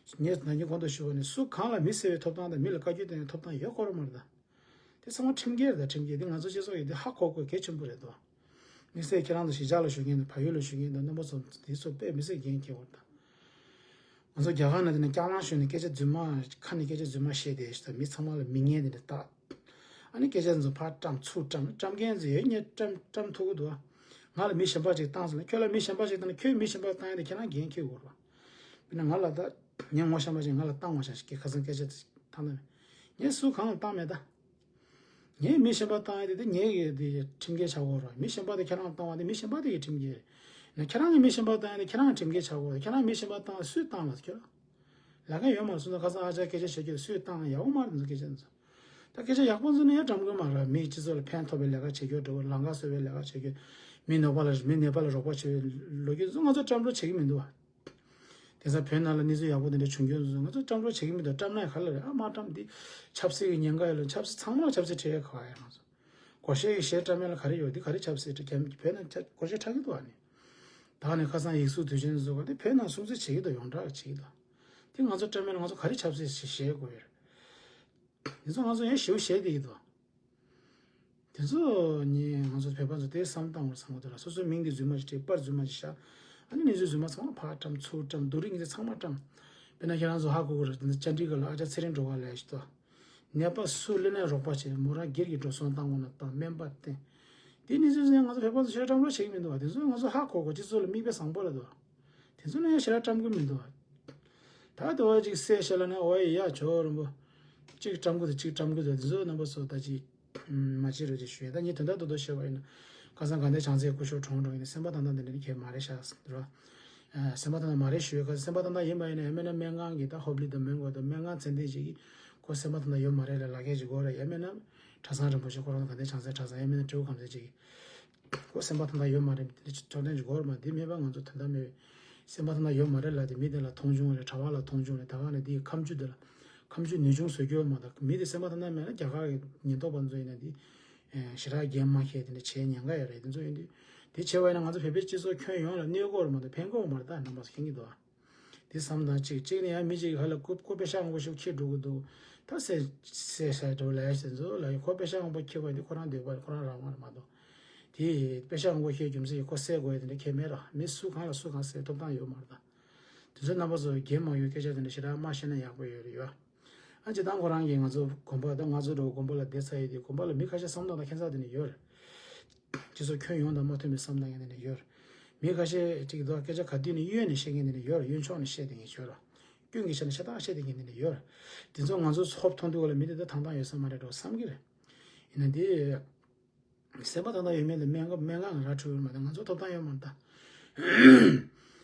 ད། ངས་ད་ནི་གོང་དུ་ཞུས་པ་ནི་སུ་གང་ལ་མི་གསོད་པའི་ཐོབ་ཐང་དང་མི་ལ་བཀའ་བཀྱོན་གཏོང་བའི་ཐོབ་ཐང་ཡོད་ཁོ་རང་མ་རེད་ད། དེ་ཚང་མ་ཁྲིམས་འགལ་རེད་ད། ཁྲིམས་འགལ་དེ་ང་ཚོ་སྤྱི་ཚོགས་ཡོད་དེ་ཧ་གོ་དགོས་གལ་ཆེན་པོ་རེད་དོ། དམིགས་བསལ་ཁྱེད་རང་ཚོ་གཞིས་ཆགས་ལ་བཞུགས་མཁན་དང་བལ་ཡུལ་ལ་བཞུགས་མཁན་དང་རྣམ་པ་ཚོ་དེ་ཚོ་དཔེ་མི་སྲིད་འགན་འཁྱེར་བ་རེད་ད། ང་ཚོ་རྒྱ་གར་ནང་དེ་ནས་སྐྱག་ལང་ཞོན་ནས་སྐད་ཆ་རྫུན་མ་ཁ་ནས་སྐད་ཆ་རྫུན་མ་བཤད་དེ་ཞིག་ད་མི་ཚང་མ་ལ་མི་ངན་དེ་འདྲ་བཏགས། ཨ་ནི་སྐད་ཆ་ཚོ་ཕར་བཀྲམ་ཚུར་བཀྲམ་བཀྲམ་མཁན་ཚོ་ཡོད་ངས་བཀྲམ་བཀྲམ་ཐུབ་ཀྱི་འདུག་ང་ལ་མི་གཞན་པ་ཅིག་བཏང་སོང་ན་ཁྱོད་ལ་མི་གཞན་པ་ཅིག་བཏང་ན་ཁྱོད་མི་གཞན་པ་བཏང་ཡ་དེ་ཁྱེད་རང་འགན་འཁྱེར་དགོས་རེད། དཔེར་ན་ང་ལ་ད་ངས་ངོ་ཤེས་པ་ཅིག་ང་ལ་བཏང་བ་ཤག་ཤིག་གི་ཁ་སང་སྐད་ཆ་དེ་ཐང་ན་མེད། ངས་སུ་གང་ལ་བཏང་མེད་ད། ངས་མི་གཞན་པ་བཏང་ཡ་དེ་དེ་ངས་གི་དེ་ཁྲིམས་འགལ་ཆགས་ཡོད་རེད། མི་གཞན་པ་དེ་ཁྱེད་རང་བཏང་བ་དེ་མི་གཞན་པ་དེ་གི་ཁྲིམས་འགལ་རེད། ན་ཁྱེད་རང་གི་མི་གཞན་པ་བཏང་ཡ་དེ་ཁྱེད་རང་ཁྲིམས་འགལ་ཆགས་ཡོད་རེད། ཁྱེད་རང་མི་གཞན་པ་བཏང་ཡ་སུས་བཏང་ལ་ཁྱོད་ལ་ལ་ཁ་ཡོད་མ་རེད། སོང་ཙང་ཁ་སང་ཨ་ཅག་སྐད་ཆ་བཤད་རྒྱུ་སུས་བཏང་ཡ་ཡག་པོ་མ་རེད། འདི་ཚོ་སྐད་ཆ་ཚོ་ད་སྐད་ཆ་ཡག་པོ་འཛིན་ན་ཡང་བཀྲམ་དགོས་མ་རེད། མི་སྤྱི་ཚོགས་ལ་ཕན་ཐོགས་པའི་ལས་ཀ་བྱེད་རྒྱུ་འགྲོ་ལམ་ཁ་བཟོ་བའི་ལས་ཀ་བྱེད་རྒྱུ་མི་ནད་པ་ལ་མི་ནད་པ་ལ་རོགས་པ་བྱེད་པའི་ལོ་རྒྱུས་ཚོ་ང་ཚོ་བཀྲམ་སྒྲོག་བྱེད་ཀྱི་མི་འདུག་བ། དེང་སང་བོད་ནང་ལ་གནས་ཚུལ་ཡག་པོ་དེ་འདྲ་བྱུང་རྒྱུ་ཚོ་ང་ཚོ་བཀྲམ་སྒྲོག་བྱེད་ཀྱི་མི་འདུག་བཀྲམ་ན་ཡང་ག་ལ་རེད། ཨ་མ་བཀྲམ་འདི་ཆབ་སྲིད་ཀྱི་ཉེན་ཁ་ཡོད་ལ་ཆབ་སྲིད་ཚང་མ་ལ་ཆབ་སྲིད་ཁྲིད་ཡས་ག་བ་ཡ་ང་ཚོ་སྒོར་གཞས་ཀྱི་གཞས་བཀྲམ་ཡས་ལ་ག་རེ་ཡོད། འདི་ག་རེ་ཆབ་སྲིད་ཁྲིད་ཀྱི་བོད་ནང་ཆ་སྒོར་གཞས་འཁྲབ་ཀྱི་འདུག་ཨ་ནི། ད་ནི་ཁ་སང་ཡིག་གཟུགས་དུས་ཆེན་བཟོ་ག་དེ་བོད་ནང་སྲུང་བརྩི་བྱེད་ཀྱི་འདུག་ཡོངས་གྲགས་བྱེད་ཀྱི་འདུག་དེ་ང་ཚོ་བཀྲམ་ཡས་ལ་ང་ཚོ་ག་རེ་ཆབ་སྲིད་ཞིག་གཞས་དགོས་ཡོད་རེད། དེ་ཚོ་ང་ཚོ་ཡང་ཞེ་པོ་བཤད་བསྡད་ཀྱི་འདུག་དེ་ཚོ་ནི་ང་ཚོ་བོད་པ་ཚོ་དེ་བསམ་བཏང་བར་བསམ་གི་འདུག་ལ། སོ་སོའི་མིང་དེ་རྫུན་མ་ཞིག་བྲིས་པར་རྫུན་མ་ཞིག་བཞག་ཨ་ནི་གནས་ཚུལ་རྫུན་མ་ཚང་མ་ཕར་བཀྲམ་ཚུར་བཀྲམ་སྡུག་རུས་ངན་ཚང་མ་བཀྲམ། དཔེར་ན་ཁྱེད་རང་ཚོ་ཧ་གོ་གི་རེད། དེ་ཚོ་བཅར་འདྲི་ག་ལ་ཨ་ཅག་ཚེ་རིང་འགྲོ་ག་ལ་ཞིག་ཏོ། ནད་པ་སུ་སླེབས་ནས་རོགས་པ་བྱེད། མོ་རང་སྒེར་གྱི་འགྲོ་སོང་བཏང་དགོས་ན་བཏང་སྨན་པ་བསྟེན། དེ་གནས་ཚུལ་ཚོ་ཡང་ང་ཚོ་བོད་པ་ཚོ་ཞེ་དྲག་བཀྲམ་རོགས་བྱེད་ཀྱི་མི་འདུག་བ། དེ་ཚོ་ང་ཚོ་ཧ་གོ་གོ་སྤྱི་ཚོགས་ལ་མིག་དཔེ་བཟང་པོ་ལ་འདུག་དེ་ཚོ་ནི་ཡང་ཞེ་དྲག་བཀྲམ་གི་མི་འདུག་བ། ད་དུ་བ་ཅིག་གསལ་བཤད་ལ་ནི་འོ་ཡ་ཇོ་རིན་པོ་གཅིག་བཀྲམ་གི་འདུག་གཅིག་བཀྲམ་གི་འདུག་དེ་ཚོ་རྣམ་པ་ཚོ་ད་ཅིག་མ་བྱེད་རོགས་ཅིག་ཞུ་ཡ། ད་ངས་དོན་དག་རྡོག་རྡོག་བཤད་པ་ཡིན་ན་ཁ་སང་དགའ་ལྡན་བྱང་རྩེའི་སྐུ་ཞབས་གྲོངས་འགྲོ་ཡིན་ན་སེམས་པ་ཐང་ཐང་དེ་འདྲ་ནི་གལ་མ་རེད་ཤག་ཟེར་འདུག་བ། སེམས་པ་ཐང་ཐང་མ་རེད་ཞུ་ཡ། ཁ་སང་སེམས་པ་ཐང་ཐང་ཡིན་པ་ཡིན་ན་ཡང་མིན་ན་སྨན་ཁང་གི་ད་ཧོབ་ལི་དང་མོན་གྷོ་དང་སྨན་ཁང་ཚན་ལྡན་ཅིག་གིས་ཁོ་སེམས་པ་ཐང་ཐང་ཡོད་མ་རེད་ལ་ལག་འཁྱེར་ཅིག་དགོས་རེད། ཡང་མིན་ན་གྲྭ་ཚང་རིན་པོ་ཆེ་ཁོ་རང་དགའ་ལྡན་བྱང་རྩེ་གྲྭ་ཚང་ཡང་མིན་ན་སྤྲེའུ་ཁམས་ཚན་ཅིག་གིས་ཁོ་སེམས་པ་ཐང་ཐང་ཡོད་མ་རེད། དེ་འདྲ་ཅིག་ཐོག་ཐན་ཅིག་དགོས་རེད་མ། དེ་མེད་པ་ང་ཚོ་དོན་དག་མེད་པའི་སེམས་པ་ཐང་ཐང་ཡོད་མ་རེད་ལ། དེ་མི་དེ་ལ་མཐོང་ཆུང་རེད། གྲྭ་པ་ལ་མཐོང་ཆུང་རེད། ད་ག་ནས་དེའི་ཁ་མཆུ་དེ་ལ་ཁ་མཆུ་ནུས་ཆུང་བཟོ་རྒྱུ་མ་གཏོགས་མི་དེ་སེམས་པ་ཐང་ཐང་མེད་ན་རྒྱ་གར་གྱི་ཉེན་རྟོག་པ་ཚོ་ཡིན་ན་དེ་ཞེ་དྲག་འགན་མ་འཁྱེར་དེ་འདྲ་བྱེད་ཉེན་ཁ་ཡོད་རེད། དེ་ཚོ་ཡིན་དུས་དེ་བྱས་པ་ཡིན་ན་ང་ཚོ་བོད་པའི་སྤྱི་ཚོགས་ཁྱོན་ཡོངས་ལ་གནོད་སྐོར་མ་གཏོགས་ཕན་སྐོར་མ་རེད། ད་རྣམ་པ་ཚོ་མཁྱེན་གྱི་འདུག་ཨ། དེ་བསམ་དང་གཅིག་གཅིག་ནས་ཡང་མི་གཅིག་གིས་ཧ་ལ་ཁོ་ཁོ་པེ་ཤག་དབང་པོ་ཞིག་འཁྱེར་འགྲོ་གི་འདུག་ད་སེ་སེ་ས་འགྲོ་ལས་ཟེར་ཚོ་ལ་ཡི་ཁོ་པེ་ཤག་དབང་པོ་འཁྱེར་བ་འདི་ཁོ་རང་འདོད་པ་ཁོ་རང་རང་དབང་རེད་མ་གཏོགས། དེ་པེ་ཤག་དབང་པོ་འཁྱེར་རྒྱུ་མཚན་གྱིས་ཁོ་བསད་དགོས་ཡ་དེ་འདྲ་གལ་མེད་ར། མི་སུ་གང་ལ་སུ་གང་བསད་ཐོབ་ཐང་ཡོད་མ་རེད་ད། དེ་ཚོ་རྣམ་པ་ཚོ་འགན་མ་ཡོད་སྐད་ཆ་དེ་འདྲ་ཞེ་དྲག་མ་བཤད་ན་ཡག་པོ་ཡོད་རེད་ཡ། ཨ་སྤྱིར་བཏང་ཁོ་རང་གིས་ང་ཚོ་དགོན་པ་ད་ང་ཚོ་འདྲ་བོ་དགོན་པ་ལ་བསྡད་ཚར་ཡོད་དུས་དགོན་པ་ལ་མི་ཁ་ཤས་བསམ་བློ་དང་ཁྱད་མཚར་དེ་འདྲ་ཡོད་རེད། སྤྱི་ཚོགས་ཁྱོན་ཡོངས་དང་མ་མཐུན་པའི་བསམ་བློ་ཡང་དེ་འདྲ་ཡོད་རེད། མི་ཁ་ཤས་ཅིག་འདུག་སྐད་ཆ་ག་དུས་ནས་གཡོལ་ནས་བཤད་མཁན་དེ་འདྲ་ཡོད་རེད། གཡོན་ཕྱོགས་ནས་བཤད་བསྡད་མཁན་ཡོད་རེད། སྐྱོན་གྱི་ཆ་ནས་ཤ་སྟག་བཤད་བསྡད་མཁན་དེ་འདྲ་ཡོད་རེད། དེ་ཚོ་ང་ཚོ་ཚོབ་མཐོང་དུས་ག་ལ་མི་དེ་ད་ཐང་ཐང་ཡོད་ས་མ་རེད་འགྲོ་བསམ་གྱི་རེད། ཡིན་ན་འདི། སེམས་པ་ཐང་ཐང་ཡོད་མེད་ལ་སྨན་ཁང་སྨན་ཁང་ང་ར་འཁྲུལ་ཡོད་མ་རེད། ང་ཚོ་ཐོབ་ཐང་ཡོད་མ་རེད་ད།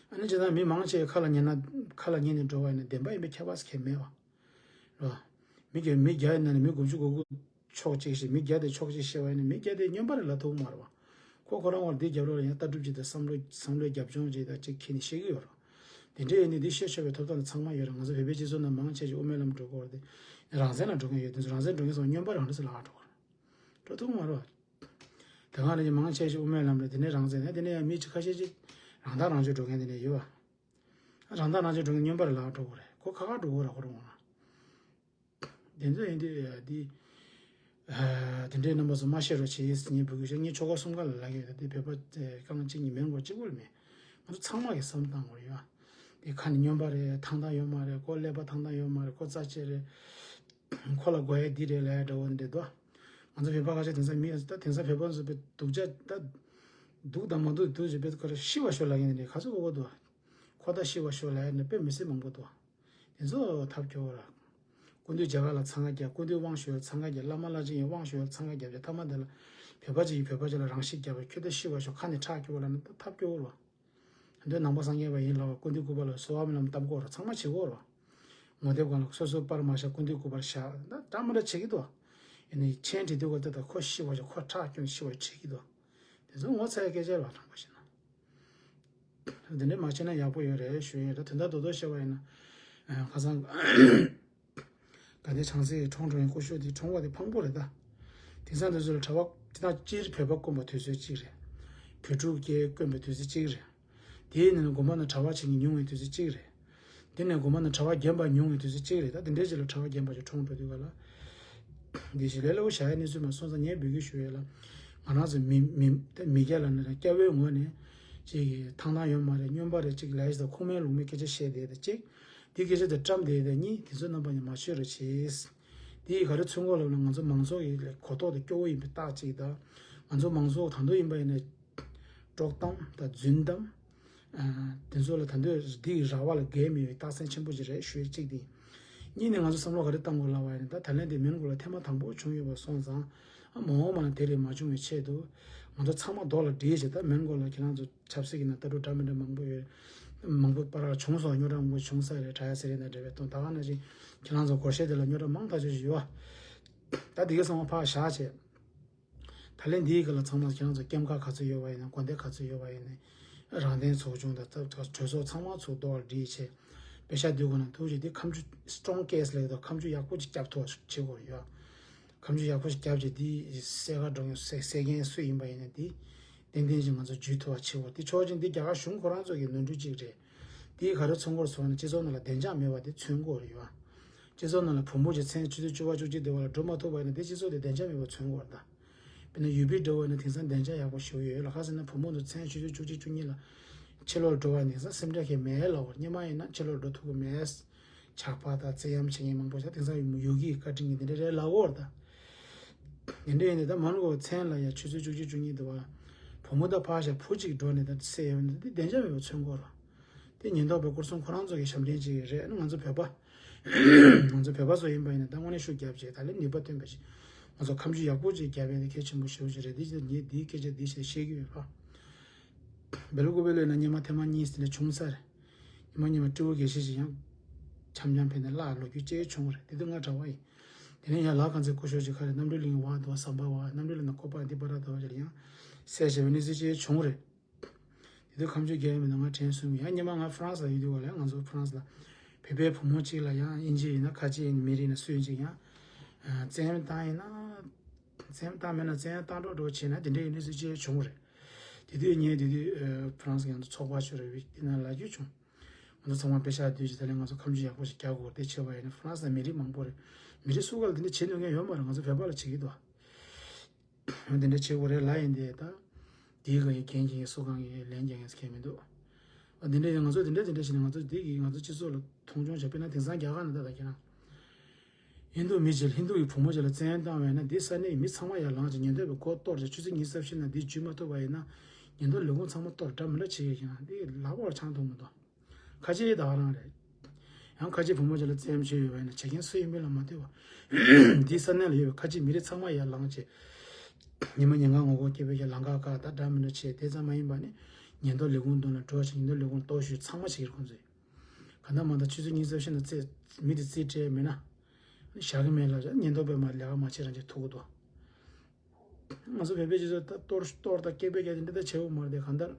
ཨ་ནི་ཇི་ལྟར་མི་མང་ཆེ་ཁ་ལ་ཉན་ན་ཁ་ལ་ཉན་ནས་འགྲོ་བ་ཡིན་ན་བདེན་པ་ཡིན་པའི་ཁྱད་པར་གང་ཡང་མེད་པ། རེད་བ། མི་བརྒྱ་མི་བརྒྱ་ཡིན་ན་ནི་མི་དགུ་བཅུ་གོ་དགུ་ཕྱོགས་གཅིག་བཤད། མི་བརྒྱ་དེ་ཕྱོགས་གཅིག་བཤད་པ་ཡིན་ན་མི་བརྒྱ་དེ་སྨྱོན་པ་རེད་ལབ་ཐུབ་མ་རེད་བ། ཁོ་ཁོ་རང་བར་འདི་རྒྱབ་ལོགས་ལ་ཡང་ལྟ་གྲུབ་ཅིག་དང་བསམ་བློ་བསམ་བློའི་རྒྱབ་ལྗོངས་ཅིག་དང་ཅིག་ཁྱེར་ནས་བཤད་ཀྱི་ཡོད་རེད། དེ་འདྲ་ཡིན་ནི་འདི་བཤད་ཆོག་པའི་ཐོབ་ཐང་དེ་ཚང་མ་ཡོད་རེད། ང་ཚོ་བོད་པའི་སྤྱི་ཚོགས་ནང་མང་ཆེ་ཞིག་དབུ་མའི་ལམ་འགྲོ་གི་ཡོད་རེད་དེ། རང་བཙན་ལ་འགྲོ་མཁན་ཡོད་དེ་ཚོ་རང་བཙན་འགྲོ་མཁན་ཚོ་སྨྱོན་པ་རང་འདྲ་ཚོ་ལ་འགྲོ་གི་རེད། འགྲོ་ཐུབ་མ་རེད། ད་ དེ་ག་ལ་ཡང་མང་ཆེ་ཞིག་དབུ་མའི་ལམ་ལ་དེ་ནས་རང་བཙན་ནས་དེ་ནས་ཡང་མི་ཁ་ཤས་ཅིག་རང་ཐག་རང་གཅོད་འགྲོ་མཁན་དེ་ནས་ཡོད་པ། རང་ཐག་རང་གཅོད་འགྲོ་མཁན་སྨྱོན་པ་རེད་ལབ་འགྲོ་གི་རེད། ཁོ་ཁ་ཁ་འགྲོ་གི་རེད། ཁོ་རང་ངོ་ལ། དེ་ཚོ་ཡིན་དུས་ཡ་དེ། དེ་འདྲའི་རྣམ་པ་ཚོ་མ་བཤད་རོགས་བྱེད་ཟེར་ངས་འབོད་སྐུལ་ཞུ། ངས་ཆོལ་ཁ་གསུམ་ཀ་ལ་ལབ་ཀྱི་ཡོད། ད་དེ་བོད་པ་རྐང་གཅིག་གཉིས་མིན་གོ་གཅིག་པོ་ལ་མེད། ང་ཚོ་ཚང་མ་གིས་བསམ་བཏང་དགོས་ཡོད། དེ་ཁ་ནས་སྨྱོན་པ་རེད། ཐང་ཐང་ཡོད་མ་རེད། ཁོ་ཀླད་པ་ཐང་ཐང་ཡོད་མ་རེད། ཁོ་རྩ་ཆེ་རེད། ཁོ་ལ་དགོས་ཡ་འདི་རེད་ལབ་ཡ་འདྲ་བོ་འདི་འདྲ་འདུག་ང་ཚོ་བོད་པ་ཁ་ཤས་དེང་སང་མི་ད་དེང་སང་བོད་པ་ཚོ་དཔེ་སྡུག་ཅག་ད་སྡུག་དང་མ་སྡུག་སྡུག་ཅིག་དཔེ་ཁོ་ར་ཤི་བ་ཤོག་ལབ་མཁན་དེ་འདྲ་ག་ཚོད་དགོས་ཀྱི་འདུག་ཁོ་ད་ཤི་བ་ཤོག་ལབ་ཡ་ནི་དཔེ་མི་སྲིད་མང་པོ་འདུག་དེ་ཚོ་ཐབས་སྐྱོ་བོ་ར། སྐུ་མདུན་རྒྱ་གར་ལ་འཚང་ཁ་རྒྱབ། སྐུ་མདུན་དབང་ཞུ་བར་འཚང་ཁ་རྒྱབ། བླ་མ་བླ་ཆེན་གྱི་དབང་ཞུ་བར་འཚང་ཁ་རྒྱབ་ཀྱི་ཐ་མ་དེ་ལ་བོད་པ་ཅིག་གིས་བོད་པ་ཅིག་ལ་རང་ཤི་རྒྱབ་པ་ཁྱོད་ད་ཤི་བ་ཤོག་ཁ་ནས་ཁྲག་སྐྱུག་པ་ལབ་ན་ད་ཐབས་སྐྱོ་བོ་ར། ད་དུང་ནང་པ་སངས་རྒྱས་པ་ཡིན་ལབ་པ་སྐུ་མདུན་སྐུ་པར་ལ་གསོལ་བ་སྨོན་ལམ་བཏབ་དགོས་ར། ཚང་མ་བྱེད་དགོས་ར། ངོ་དེབ་སྒང་ལ་སོ་སོའི་པར་མ་བཞག་སྐུ་མདུན་སྐུ་པར་བཞག་ད་འདྲ་མི་འདྲ་བྱེད་ཀྱི་འདུག་ཡིན་ནའི་མཆན་བྲིས་དུས་སྐབས་དེ་དང་ཁོ་ཤི་བ་ཤོག་ཁོ་ཁྲག་སྐྱུག་ཤི་བ་བྱེད་ཀྱི་འདུག་དེ་ཚོ་ངོ་ཚ་ཡ་སྐད་ཆ་ར་དྲང་པོ་བཤད་ན། འདི་འདྲ་མ་བྱས་ན་ཡག་པོ་ཡོད་རེད་ཞུ་ཡས་རེད། དོན་དག་རྡོག་རྡོག་བཤད་པ་ཡིན་ན། ཁ་སང་དགའ་ལྡན་བྱང་རྩེའི་གྲོངས་འགྲོ་ཡིན་སྐུ་ཞབས་དེ་གྲོངས་པ་དེ་ཕངས་པོ་རེད་ད། དེང་སང་དེ་ཚོ་ལ་གྲྭ་པ་དེ་དག་སྤྱིར་བོད་པ་དཀོན་པ་དུས་ཚོད་གཅིག་རེད། བོད་ཕྲུག་སྐྱེས་དཀོན་པའི་དུས་ཚོད་གཅིག་རེད། དེའི་ནང་ནས་དགོན་པ་ནང་གྲྭ་པ་བྱེད་མཁན་ཉུང་བའི་དུས་ཚོད་གཅིག་རེད། དེ་ནས་དགོན་པ་ནང་གྲྭ་པ་རྒན་པ་ཉུང་བའི་དུས་ཚོད་གཅིག་རེད། ད་དེ་འདྲའི་ཅིག་ལ་གྲྭ་པ་རྒན་པ་ཅིག་གྲོངས་འགྲོ་དུས་ག་ལ། འདི་ཞིག་ལས་སླ་པོ་བྱ་ཡ་གནས་ཚུལ་མ་སོང་ཙང་ངས་འབོད་སྐུལ་ཞུ་ཡས་ལ། ང་རང་ཚོ་མི་མི་ད་མི་སྐྱ་ལ་ནི་སྐྱ་བོའི་ངོས་ནས་ཅིག་གི་ཐང་ཐང་ཡོད་མ་རེད། སྨྱོན་པ་རེད་ཅིག་ལབ་ཡས་ད་ཁུངས་མེད་ལུང་མེད་སྐད་ཆ་བཤད་བསྡད་ད་ཅིག་འདི་སྐད་ཆ་དེ་བཀྲམ་བསྡད་ད་གཉིས་དེ་ཚོ་རྣམ་པ་གཉིས་མ་ཤོད་རོགས་བྱེད། དེ་ཡིས་ག་རེ་མཚོན་གོ་ལབ་ན་ང་ཚོ་མང་ཚོགས་ཀྱི་གོ་རྟོགས་དེ་སྐྱོ་བོ་ཡིན་པའི་རྟགས་ཅིག་དང་། ང་ཚོ་མང་ཚོགས་ད་དུང་ཡིན་པ་ཡིན་ན། དཀྲོག་གཏམ་དང་རྫུན་གཏམ། དེ་ཚོ་ལ་ད་དུང་འདི་ར་བ་ལ་འགལ་མེད་པའི་རྟགས་མཚན་ཆེན་པོ་ཅིག་རེད་ཞུ་ཡས་གཅིག་དེ། གཉིས་ནས་ང་ཚོ་བསམ་བློ་ག་རེ་བཏང་དགོས་ལབ་པ་ཡིན་ན་ད་ད་ལན་དེ་མོན་གྷོ་ལ་ཐེངས་མ་དང་པོ་བྱུང་ཡོད་པ་སོང་ཙང་། ཨ་མ་འོངས་མ་ལ་དེ་རིགས་མ་བྱུང་བའི་ཆེད་དུ། ང་ཚོ་ཚང་མ་རྡོག་ལ་སྒྲིལ་བྱས་ད་མོན་གྷོ་ལ་ཁྱེད་རང་ཚོ་ཆབ་སྲིད་ཀྱི་ནང་ལྟ་གྲུབ་འདྲ་མི་འདྲ་མང་པོ་ཡོད། མང་པོ་པར་བྱུང་སོང་། རྙོག་དྲ་མང་པོ་བྱུང་ས་རེད། དྲ་ཡ་ཟེར་རེད་ན་འདྲ་བའི་དོན་ད་ག་ནང་བཞིན་ཁྱེད་རང་ཚོ་སྒོར་གཞས་དེ་ལ་རྙོག་དྲ་མང་ཐག་ཆོད་ཅིག་ཡོད། ད་དེ་གའི་ཚང་མ་ཕར་བཞག་བྱས། ད་ལན་འདིའི་སྐབས་ལ་ཚང་མ་ཁྱེད་རང་ཚོ་སྐྱེམས་ཁ་ག་ཚོད་ཡོད་པ་ཡིན་ན། དགོན་སྡེ་ག་ཚོད་ཡོད་པ་ཡིན་ན། རང་བདེན་ཚོགས་ཆུང་དང་ད་ད་གྲོས་ཚོགས་ཚང་མ་ཚུར་རྡོག་སྒྲིལ་བྱས། པེ་ཤ་བསྡུ་དགོས་ན་ཐུགས་རྗེ་འདི་ཁ་མཆུ་strong case ལབ་ཡོད་དོ། ཁ་མཆུ་ཡག་པོ་ཅིག་རྒྱབ་ཐུབ་པ་བྱེད་དགོས་ཡོད། ཁ་མཆུ་ཡག་པོ་ཅིག་རྒྱབ་བྱས་འདི་གསལ་ཁ་འགྲོ་མཁན་གསལ་གསལ་མཁན་སུ་ཡིན་པ་ཡིན་ན་འདི་ཏན་ཏན་ཅིག་ང་ཚོ་འཇུས་ཐུབ་པ་བྱེད་དགོས། འདི་ཕྱོགས་གཅིག་འདི་རྒྱ་གར་གཞུང་ཁོ་རང་ཚོ་གི་ནོར་འཁྲུལ་ཅིག་རེད། འདི་ག་རེ་མཚོན་གྱི་ཡོད་ཟེར་ན་སྤྱི་ཚོགས་ནང་ལ་བདེ་འཇགས་མེད་པ་འདི་མཚོན་གྱི་ཡོད། སྤྱི་ཚོགས་ནང་ལ་བུ་མོ་ཅིག་མཚན་ཆུ་ཚོད་བཅུ་པ་བཅུ་གཅིག་དེ་བར་ལ་འགྲོ་མ་ཐུབ་པ་ཡིན་ན་དེ་སྤྱི་ཚོགས་དེ་བདེ་འཇགས་མེད་པ་མཚོན་གྱི་ཡོད་ད། དཔེར་ན་ཡུ་པི་འདྲ་བོ་ཡིན་ན་དེང་སང་བདེ་འཇགས་ཡག་པོ་ཞེ་པོ་ཡོད་ལ། ག་ཟེར་ན་བུ་མོ་ཚོ་མཚན་ཆུ་ཚོད་བཅུ་གཅིག་བཅུ་གཉིས་ལ་ཕྱི་ལོགས་འགྲོ་བ་ཡིན་ན་དེང་སང་སེམས་ཁྲལ་གང་མེད་ལབ་པ་རེད། སྔོན་མ་ཡིན་ན་ཕྱི་ལོགས་འགྲོ་ཐུབ་ཀྱི་མེད། ཇག་པ་དང་བཙན་གཡེམ་བྱེད་མཁན་མང་པོ་ཞིག་དེང་སང་ཡུལ་གྱི་བཀའ་དྲིན་གྱིས་འདི་འདྲ་རེད་ལབ་ཀྱི་ཡོད་རེད་ད། དེ་འདྲ་ཡིན་དུས་ད་མོན་གྷོ་མཚན་ལ་ཡ་ཆུ་ཚོད་བཅུ་གཅིག་བཅུ་གཉིས་དེ་བར་བུ་མོ་དང་ཕར་བཞག་བུ་གཅིག་འགྲོ་ནས་ད་བསད་ཡོང་ན་འདི་བདེ་འཇགས་མེད་པ་མཚོན་གྱི་ཡོད་རེད། དེ་ཉེན་རྟོག་པའི་སྐོར་སྲུང་ཁོ་རང་ཚོ་གི་ཞབས་འདྲེན་ཅིག་རེད། ང་ཚོ་བོད་པ། ང་ཚོ་བོད་པ་ཚོ་ཡིན་པ་ཡིན་ན་ད་དངོས་གནས་ཤུགས་རྒྱབ་བྱས་ད་ལན་ནུས་པ་བཏོན་པ་ཞིག་ང་ཚོ་ཁ་མཆུ་ཡག་པོ་ཅིག་རྒྱབ་ཡས་དེ་གལ་ཆེན་པོ་ཞེ་པོ་ཅིག་རེད། འདི་ཅིག་ངས་འདིའི་སྐད་ཆ་འདི་ཞིག་བཤད་ཀྱི་ཡོད་པ། སྦེལ་ཀོབ་ལ་ཡིན་ན་སྔོན་མ་ཐེངས་མ་གཉིས་དེ་འདྲ་བྱུང་ས་རེད། ཉི་མ་ཉི་མ་སྤྲེའུ་དགེ་བཤེས་ཤིག་ཡང་འཆམ་འཆམ་ཕེབས་ནས་གླགས་ལོ་རྒྱུས་ཅིག་བྱུང་རེད། དེ་དུས་ང་གྲྭ་པ་ཡིན། དེ་ནས་ཡང་ལ་ཁང་ཚན་སྐུ་ཞབས་ཅིག་ག་རེ་རྣམ་གྲོལ་གླིང་བ་འདུག་བ། ཟམ་པ་བ། རྣམ་གྲོལ་གླིང་ན་ཀོ་པ་འདི་པ་ར་འདུག་བ་ཅིག་ལ་ཡང་གསལ་བཤད་པའི་གནས་ཚུལ་ཅིག་བྱུང་རེད། དེ་དུས་ཁ་མཆུ་རྒྱག་ཡ་མེད་ན་ང་དྲན་སོང་། ཡང་སྔོན་མ་ང་ཧྥ་རན་སི་ལ་ཡོད་དུས་ག་ལ་ང་ཚོ་ཧྥ་རན་སི་ལ་བོད་པའི་བུ་མོ་གཅིག་ལ་ཡང་དབྱིན་ཇི་ཡིན་ན་ཁ་ཆེ་ཡིན་ན་མི་རིགས་ན་སུ་ཡིན་ཅིག་ཡང་བཙན་གཡེམ་བཏང་ཡིན་ན། བཙན་གཡེམ་བཏང་མེད་ན་བཙན་གཡེམ་བཏང་འགྲོ་འགྲོ་བྱས་ན་དེ་འདྲའི་གནས་ཚུལ་ཅིག་བྱུང་རེད། དེ་དུས་ངས་དེ་དུས་ཧྥ་རན་སི་ང་ཚོ་ཚོགས་པ་ཞིག་རེད་པས་དེ་ན་ལབ་རྒྱུ་བྱུང་། ང་ཚོ་ཚང་མ་པེ་ཤག་བསྡུས་ཀྱི་ད་ལན་ང་ཚོ་ཁ་མཆུ་ཡག་པོ་ཞིག་རྒྱག་དགོས་དེ་བྱས་པ་ཡིན་ན་ཧྥ་རན་སི་ལ་མི་རིགས་མང་པོ་རེད། མི་རིགས་སུ་ག་ལ་དེ་འདྲ་བྱེད་ནུས་མཁན་ཡོད་མ་རེད། ང་ཚོ་བོད་པ་ལ་བྱེད་ཀྱི་འདུག་འདི་འདྲ་བྱེད་དགོས་རེད་ལབ་ཡིན་དེ་ད། དེའི་སྒང་ཡི་འགན་འཁྱེར་མཁན་སུ་གང་གི་ལན་རྒྱག་མཁན་སུ་གང་མི་འདུག་འདི་འདྲ་ཡིན་ང་ཚོ་འདི་འདྲ་འདི་འདྲ་བྱས་ནས་ང་ཚོ་འདི་གི་ང་ཚོ་སྤྱི་ཚོགས་ལ་མཐོང་ཆུང་བྱས། དཔེར་ན་དེང་སང་རྒྱ་གར་ནང་ད་ལྟ་ཁྱེད་རང་ཧིན་དུ་མི་ཅིག་ཧིན་དུ་ཡི་བུ་མོ་ཅིག་ལ་བཙན་གཡེམ་བཏང་བས་ན་འདི་ས་གནས་ཡི་མི་ཚང་མ་ཡར་ལངས་ཀྱི་ཉེན་རྟོག་པའི་སྒོ་གཏོར་ཀྱི་ཆུ་ཚོད་ཉི་ཤུ་རྩ་བཞི་ནང་འདི་འཇུས་མ་ཐུབ་པ་ཡིན་ན་ཉེན་རྟོག་ལས་ཁུངས་ཚང་མ་གཏོར་འདྲ་མི་འདྲ་བྱེད་ཀྱི་ཡིན་ན་འདི་ལག་པར་འཆང་ཐུབ་མི་འདུག་ཁ་ཆེའི་ད་ག་རང་རེད། ཡང་ཁ་ཆེ་བུ་མོ་ཅིག་ལ་བཙན་གཡེམ་བྱས་ཡོད་པ་ཡིན་ན་བྱེད་མཁན་སུ་ཡིན་མིན་ལ་མ་ལྟོས་པར། འདིའི་ས་གནས་ལ་ཡོད་པའི་ཁ་ཆེ་མི་རིགས་ཚང་མ་ཡར་ལངས་བྱས། ཉི་མ་ཉིན་གང་ངོ་རྒོལ་སྐད་འབོད་ཀྱི་ལམ་ཁ་བཀག་ད་འདྲ་མི་འདྲ་བྱས་དེ་ཙམ་མ་ཡིན་པ་ནི། ཉེན་རྟོག་ལས་ཁུངས་མདུན་ལ་འགྲོ་ཞིང་ཉེན་རྟོག་ལས་ཁུངས་གཏོར་བཤིག་ཚང་མ་བྱེད་ཀྱི་རེད་ཁོང་ཚོས། གང་ལྟར་མ་ལྟར་ཆུ་ཚོད་ཉི་ཤུ་རྩ་བཞི་ནང་རྩེད་མི་དེ་རྩེད་བྲལ་མེད་ན། བཞག་གི་མེད་ལབ་བྱས་ཉེན་རྟོག་པས་མར་ལས་ཀ་མ་བྱེད་རང་བྱེད་ཐུག་གི་འདུག་ང་ཚོ་བོད་པའི་སྤྱི་ཚོགས་ད་གཏོར་གཏོར་དང་སྐད་འབོད་རྒྱག་དེ་འདྲ་ད་བྱེད་དགོས་མ་རེད་དེ་གང་ལྟར།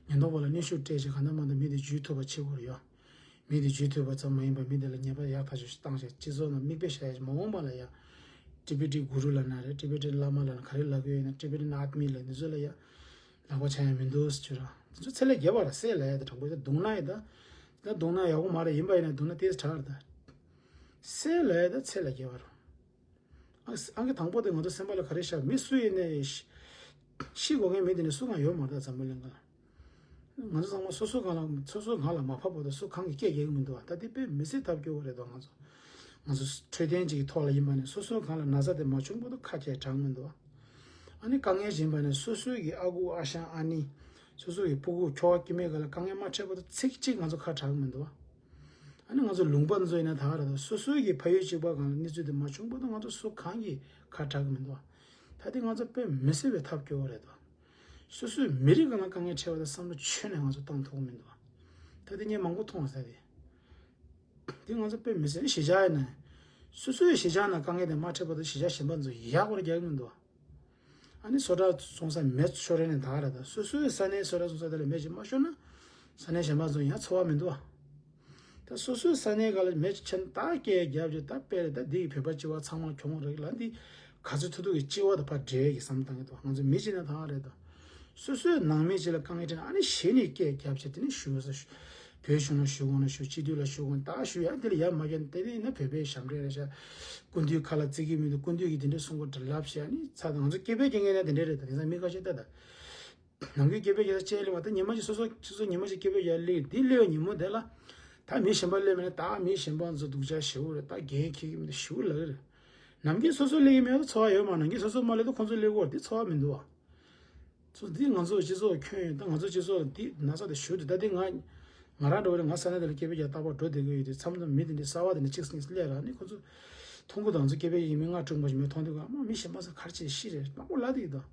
ཉེན་རྟོག་པ་ལ་གནོན་ཤུགས་སྤྲད་བྱས་གང་ལྟར་མ་ལྟར་མི་དེ་འཇུས་ཐུབ་པ་བྱེད་དགོས་རེད་ཡ། མི་དེ་འཇུས་ཐུབ་པ་ཙམ་མ་ཡིན་པར་མི་དེ་ལ་ཉེས་པ་ཡག་ཐག་ཆོད་ཞིག་བཏང་བྱས་སྤྱི་ཚོགས་ནང་མིག་དཔེ་བཞག་ཡ་ཞིག་མ་འོངས་པ་ལ་ཡ། ཊི་བེ་ཊི་གུ་རུ་ལབ་ན་རེད། ཊི་བེ་ཊི་བླ་མ་ལབ་ན་ག་རེ་ལབ་ཀྱི་ཡོད་ན། ཊི་བེ་ཊི་ཨ་ཏི་མི་ལབ་འདི་ཚོ་ལ་ཡ་ལག་པ་འཆང་ཡ་མི་འདུག་ཟེར་ར། འདི་ཚོ་ཚད་ལས་བརྒལ་བ་ར། སྲས་ལབ་ཡ་དེ་དྲང་པོ་ཡིན་ད། རྡུང་ན་ཡི་ད། ད་རྡུང་ན་ཡག་པོ་མ་རེད། ཡིན་པ་ཡིན་ན་རྡུང་ན་ཏོག་ཙམ་དྲག་རེད་ད། སྲས་ལབ་ཡ་ད་ཚད་ལས་བརྒལ་བ་ར། ཨ་ཨང་ཀི་དང་པོ་དེ་ང་ཚོ་སེམས་པ་ལ་ག་རེ་ཤར། མི་སུ་ཡིན་ནའི་ཤི་ཤི་དགོས་མཁན་མི་དེ་ནི་སུ་གང་ཡོད་མ་རེད་ད་འཛམ་བུ་གླིང་ག་ལ། ང་ཚོ་ཚང་མ་སོ་སོ་སྒང་ལ་སོ་སོ་སྒང་ལ་མ་ཕབ་བར་དུ་སུ་གང་གིས་སྐད་རྒྱག་གི་མི་འདུག་བ། ད་དེ་དཔེ་མི་སྲིད་ཐབས་སྐྱོ་བོ་རེད་དོ། ང་ཚོ་ང་ཚོ་འཕྲོད་བསྟེན་ཅིག་གི་ཐོག་ལ་ཡིན་པ་ནི་སོ་སོ་སྒང་ལ་ན་ཚ་དེ་མ་བྱུང་བར་དུ་ཁ་གྱེས་དྲག་མི་འདུག་བ། ཨ་ནི་དཀའ་ངལ་ཞིག་ཡིན་པ་ནི་སོ་སོའི་གི་ཨ་ཁུ་ཨ་ཞང་ཨ་ནེ་སོ་སོ་གི་ཕྲུ་གུ་ཁྱོ་ག་སྐྱེ་དམན་སྒང་ལ་དཀའ་ངལ་མ་འཕྲད་བར་དུ་ཚིག་གཅིག་ང་ཚོ་ཁ་གྲག་གི་མི་འདུག་བ། ཨ་ནི་ང་ཚོ་ལུང་པ་འདི་ཚོ་ཡིན་ན་ད་ག་རེ་དང་སོ་སོའི་གི་ཕ་ཡུལ་གཅིག་པ་སྒང་ལ་གནས་ཚུལ་དེ་མ་བྱུང་བར་དུ་ང་ཚོ་སུ་གང་གིས་ཁ་གྲག་གི་མི་འདུག་བ། ད་དེ་ང་ཚོ་དཔེ་མི་སྲིད་པའི་ཐབས་སྐྱོ་བོ་རེད་དོ། སོ་སོའི་མི་རིགས་སྒང་ལ་དཀའ་ངལ་འཕྲད་པ་དང་བསམ་བློ་ཁྱོན་ནས་ང་ཚོ་བཏང་ཐུབ་ཀྱི་མི་འདུག་བ། ད་དེ་ངས་མང་པོ་མཐོང་ས་དེ། དེ་ང་ཚོ་དཔེ་མི་སྲིད། གཞིས་ཆགས་ཡིན་ན། སོ་སོའི་གཞིས་ཆགས་ནང་དཀའ་ངལ་དེ་མ་འཕྲད་བར་དུ་གཞིས་ཆགས་གཞན་པ་ཚོ་ཡག་པོ་རྒྱག་གི་མི་འདུག་བ། ཨ་ནི་བཟོ་གྲྭ་བཙོང་ས་མེ་ཤོར་རན་ནས་ད་ག་རེ་ད། སོ་སོའི་ས་གནས་བཟོ་གྲྭ་བཙོང་ས་དེ་ལ་མེ་ཅིག་མ་ཤོར་ན། ས་གནས་གཞན་པ་ཚོ་ཡང་འཚོ་བ་མི་འདུག་བ། ད་སོ་སོའི་ས་གནས་སྒང་ལ་མེ་ཆེན་ད་སྐད་རྒྱབ་ཀྱི་ད་དཔེ་རེད། ད་འདི་ཡི་བོད་པ་སྤྱི་བ་ཚང་མ་གྱོང་རེད་ལ། འདི་ག་ཚོད་ཐུབ་ཐུབ་ཀྱི་སྤྱི་བ་དང་ཕར་འབྲེལ་གྱི་བསམ་བཏང་གི་འདུག་ང་ཚོ་མི་གཅིག་ནས་ད་ག་རེད་ད། སོ་སོའི་ནང་མི་གཅིག་ལ་དཀའ་ངལ་འཕྲད་ན་ཨ་ནི་གཞན་ནས་སྐད་རྒྱབ་བྱས། དེ་ནས་ཞུ་ས་ཞུ། བོད་གཞུང་ལ་ཞུ་དགོས་ན་ཞུ། སྤྱི་འཐུས་ལ་ཞུ་དགོས་ན་ད་ཞུ་ཡ། འདི་ལ་ཡ་མ་རྒྱབ་ན་དེ་ནས་ཡིན་ན་བོད་པའི་ཞབས་འདྲེན་རེད་ཤག་སྐུ་མདུན་ཁ་ལ་བརྩི་གི་མི་འདུག་སྐུ་མདུན་གྱིས་དེ་འདྲས་གསུང་གི་འདུག་ལབ་བྱས། ཨ་ནི་ཚ་ད་ང་ཚོ་སྐད་འབོད་རྒྱག་མཁན་ན་དེ་འདྲས་རེད། ད་དེང་སང་མི་ཁ་ཤས་ལྟ་ད། ནམ་རྒྱུན་སྐད་འབོད་རྒྱག་ས་ཅི་ལས་མ། ད་ཉི་མ་གཅིག་སོ་སོ་སོ་སོ་ཉི་མ་གཅིག་སྐད་འབོད་རྒྱག་སླེབས། འདི་སླེབས་པའི་ཉིན་མོ་དེ་ལ་ད་མི་གཞན་པ་སླེབས་མེད་ན། ད་མི་གཞན་པ་ཚོ་སྡུག་ཅག་ཞེ་པོ་རེད། ད་འགན་འཁྱེར་གྱི་མི་འདུག་ཞེ་པོ་ལབ་ཀྱི་རེད། ནམ་རྒྱུན་སོ་སོ་སླེབས་ཀྱི་མེད་ན་ཚོར་བ་ཡོད་མ་རེད། ནམ་རྒྱུན་སོ་སོ་མ་སླེབས་དུས་ཁོང་ཚོ་སླེབས་ཀྱི་ཡོད་རེད། འདི་ཚོར་བ་མི་འདུག་བ། ཚོ་འདི་ང་ཚོ་སྤྱི་ཚོགས་ཁྱོན་ཡོད། ད་ང་ཚོ་སྤྱི་ཚོགས་ལ་འདི་ན་ཚ་དེ་ཞུགས་དུས། ད་འདི་ང་ང་རང་འདྲ་བོ་རེད། ང་ས་གནས་དེ་ལ་སྐད་འབོད་རྒྱག་རྟག་པར་འགྲོ་བསྡད་ཀྱི་ཡོད་དུས། མཚམས་མཚམས་མི་དེ་འདྲའི་གསར་པ་དེ་འདྲ་གཅིག་གཉིས་སླེབས་ར། ཨ་ནི་ཁོང་ཚོ་ཐུང་ཀུ་དང་ཚོ་སྐད་འབོད་ཡིན་མིན་ང་དྲུང་པ་ཞིག་མི་མཐོང་དུས། ཨ་མ་མི་གཞན་པ་ཚོ་ག་རེ་བྱས་ཤི་རེད། མང་པོ་ལབ་བསྡད་ཀྱི་འདུག་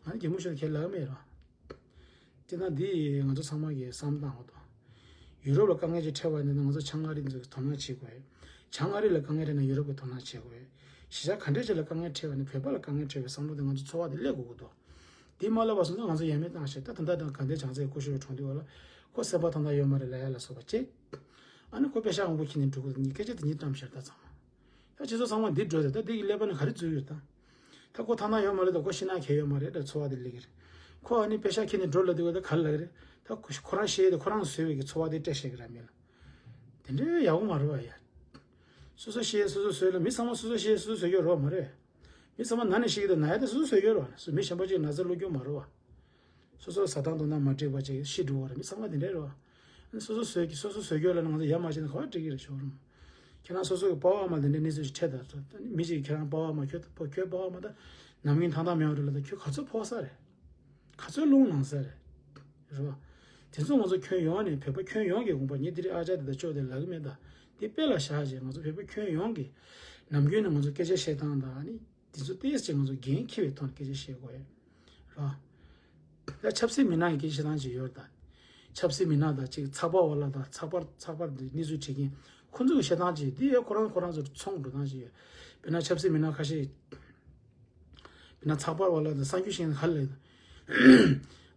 ང་ནི་གད་མོ་ཤོར་ནས་ཁས་ལེན་མེད་ར། དེ་ན་འདི་ང་ཚོ་ཚང་མ་གིས་བསམ་བཏང་དགོས་འདུག་ཡུ་རོབ་ལ་དཀའ་ངལ་ཅིག་འཕྲད་པ་ཡིན་ན་ང་ཚོ་བྱང་ཨ་རི་ཚོ་གིས་དོ་སྣང་བྱེད་དགོས། བྱང་ཨ་རི་ལ་དཀའ་ངལ་འཕྲད་ན་ཡུ་རོབ་ཀྱིས་དོ་སྣང་བྱེད་དགོས། གཞིས་ཆགས་ག་འདྲ་ཅིག་ལ་དཀའ་ངལ་འཕྲད་པ་ཡིན་ན་བོད་པ་ལ་དཀའ་ངལ་འཕྲད་པའི་བསམ་བློ་དེ་ང་ཚོ་ཚོར་བ་དེ་སླེབས་དགོས་ཀྱི་འདུག་དེ་མ་སླེབས་པ་སོང་ཙང་ང་ཚོ་ཡ་མེད་བཏང་ཤག་ད་ད་ལྟ་དང་དགའ་ལྡན་བྱང་རྩེའི་ཀུ་ཤུ་བའི་གྲོང་སྡེ་བ་ལ་ཁོ་སེམས་པ་ཐང་ཐང་ཡོད་མ་རེད་ལབ་ཡ་ལ་སོགས་པ་བྱས། ཨ་ནི་ཁོ་པེ་ཤག་མང་པོ་ཁྱེར་ནས་འགྲོ་གི་འདུག་སྐད་ཆ་དེ་གཉིས་བཀྲམ་ཤག་ད་ཚང་མ། ད་སྤྱི་ཚོགས་ཚང་མ་འདི་འགྲོ་ཟེར། ད་འདི་གི་ཀླད་པ་ནང་ག་རེ་འཛུལ་ཡོད་ད། ད་ཁོ་ཐང་ཐང་ཡོད་མ་རེད། ད་ཁོ་ཤི་ན་ཁེ་ཡོད་མ་རེད། ད་ཚོར་བ་དེ་སླེབས་ཀྱི་རེད། ཁོ་ཨ་ནི་པེ་ཤག་ཁྱེར་ནས་འགྲོ་ལབ་དུས་ད་ག་རེ་ལབ་ཀྱི་རེད། ད་ཁོ་ཁོ་རང་ཤི་ཡས་དེ་ཁོ་རང་བཟོས་པའི་གི་ཚོར་བ་དེ་སྤྲད་ཤེས་ཀྱི་ར་མེད་ལ། དེ་འདྲའི་ཡག་པོ་མ་རེད་བ་ཡ། སོ་སོ་ཤི་ཡས་སོ་སོ་བཟོས་ལ། མི་ཚང་མ་སོ་སོ་ཤི་ཡས་སོ་སོ་བཟོས་ཀྱི་ཡོད་རེད་བ་མ་རེད། མི་ཚང་མ་ན་ནས་ཤི་གི་འདུག་ན་ཡ་དེ་སོ་སོ་བཟོས་ཀྱི་ཡོད་རེད་བ། མི་གཞན་པ་ཅིག་ན་ཚ་བླུག་རྒྱུ་མ་རེད་བ། སོ་སོ་ཟ་སྟངས་འཐུང་སྟངས་མ་འགྲིག་པ་ཅིག་ཤི་འགྲོ་བ་རེད། མི་ཚང་མ་དེ་འདྲས་རེད་བ། སོ་སོ་བཟོས་ཀྱི་སོ་སོ་བཟོས་ཀྱི་ཡོད་ལབ་ན་ང་ཚོ་ཡ་མ་བྱས་ན་ག་པར་འགྲིག་གི་རེད་ཤོག་རུང་། ཁྱེད་རང་སོ་སོ་གི་པ་ཕ་མ་དེ་འདྲའི་གནས་ཚུལ་ཞིག་འཕྲད་ད། མི་གཅིག་གིས་ཁྱེད་རང་པ་ཕ་མ། ཁྱོད་ཁྱོད་པ་ཕ་མ་ད་ནམ་རྒྱུན་ཐང་ཐང་མེད་པ་རེད་ལབ་ད་ཁྱོད་ག་ཚོད་ཕོག་ས་རེད། ག་ཚོད་རླུང་ལངས་ས་རེད། རེད་བ། དེ་ཚོ་ང་ཚོ་ཁྱོན་ཡོངས་ནས་བོད་པ་ཁྱོན་ཡོངས་ཀྱི་དགོངས་པ། ངས་འདི་རིང་ཨ་ཅག་དེ་དང་ཅོག་དེ་ལབ་ཀྱི་མེད་ད། དེ་དཔེ་ལ་བཞག་བྱས་ང་ཚོ་བོད་པ་ཁྱོན་ཡོངས་ཀྱིས་ནམ་རྒྱུན་ནས་ང་ཚོ་སྐད་ཆ་བཤད་སྟངས་དང་ཨ་ནི། དེ་ཚོ་ཏོག་ཙམ་ང་ཚོ་འགན་འཁྱེར་བའི་ཐོག་ནས་སྐད་ཆ་བཤད་དགོས་ཡ། ར། ད་ཆབ་སྲིད་མི་སྣ་གི་སྐད་ཆ་བཤད་སྟངས་ཅིག་ཡོད་རེད་ད། ཆབ་སྲིད་མི་སྣ་དང་གཅིག་ཚགས་པར་བ་ལ་དང་ཚགས་པར་ཚགས་པར་འདི་གནས་ཚུལ་བྲིས་མཁན་ཁོ་ཚོ་གི་བཤད་སྟངས་ཅིག་འདི་ཡ་ཁོ་རང་ཁོ་རང་ཚོར་ཚོང་འགྲོ་སྟངས་ཅིག་ཡོད། དཔེར་ན་ཆབ་སྲིད་མི་སྣ་ཁ་ཤས། དཔེར་ན་ཚགས་པར་བ་ལ་དང་གསར་འགྱུར་ཤེས་མཁན་ག་ལ་ཡོད།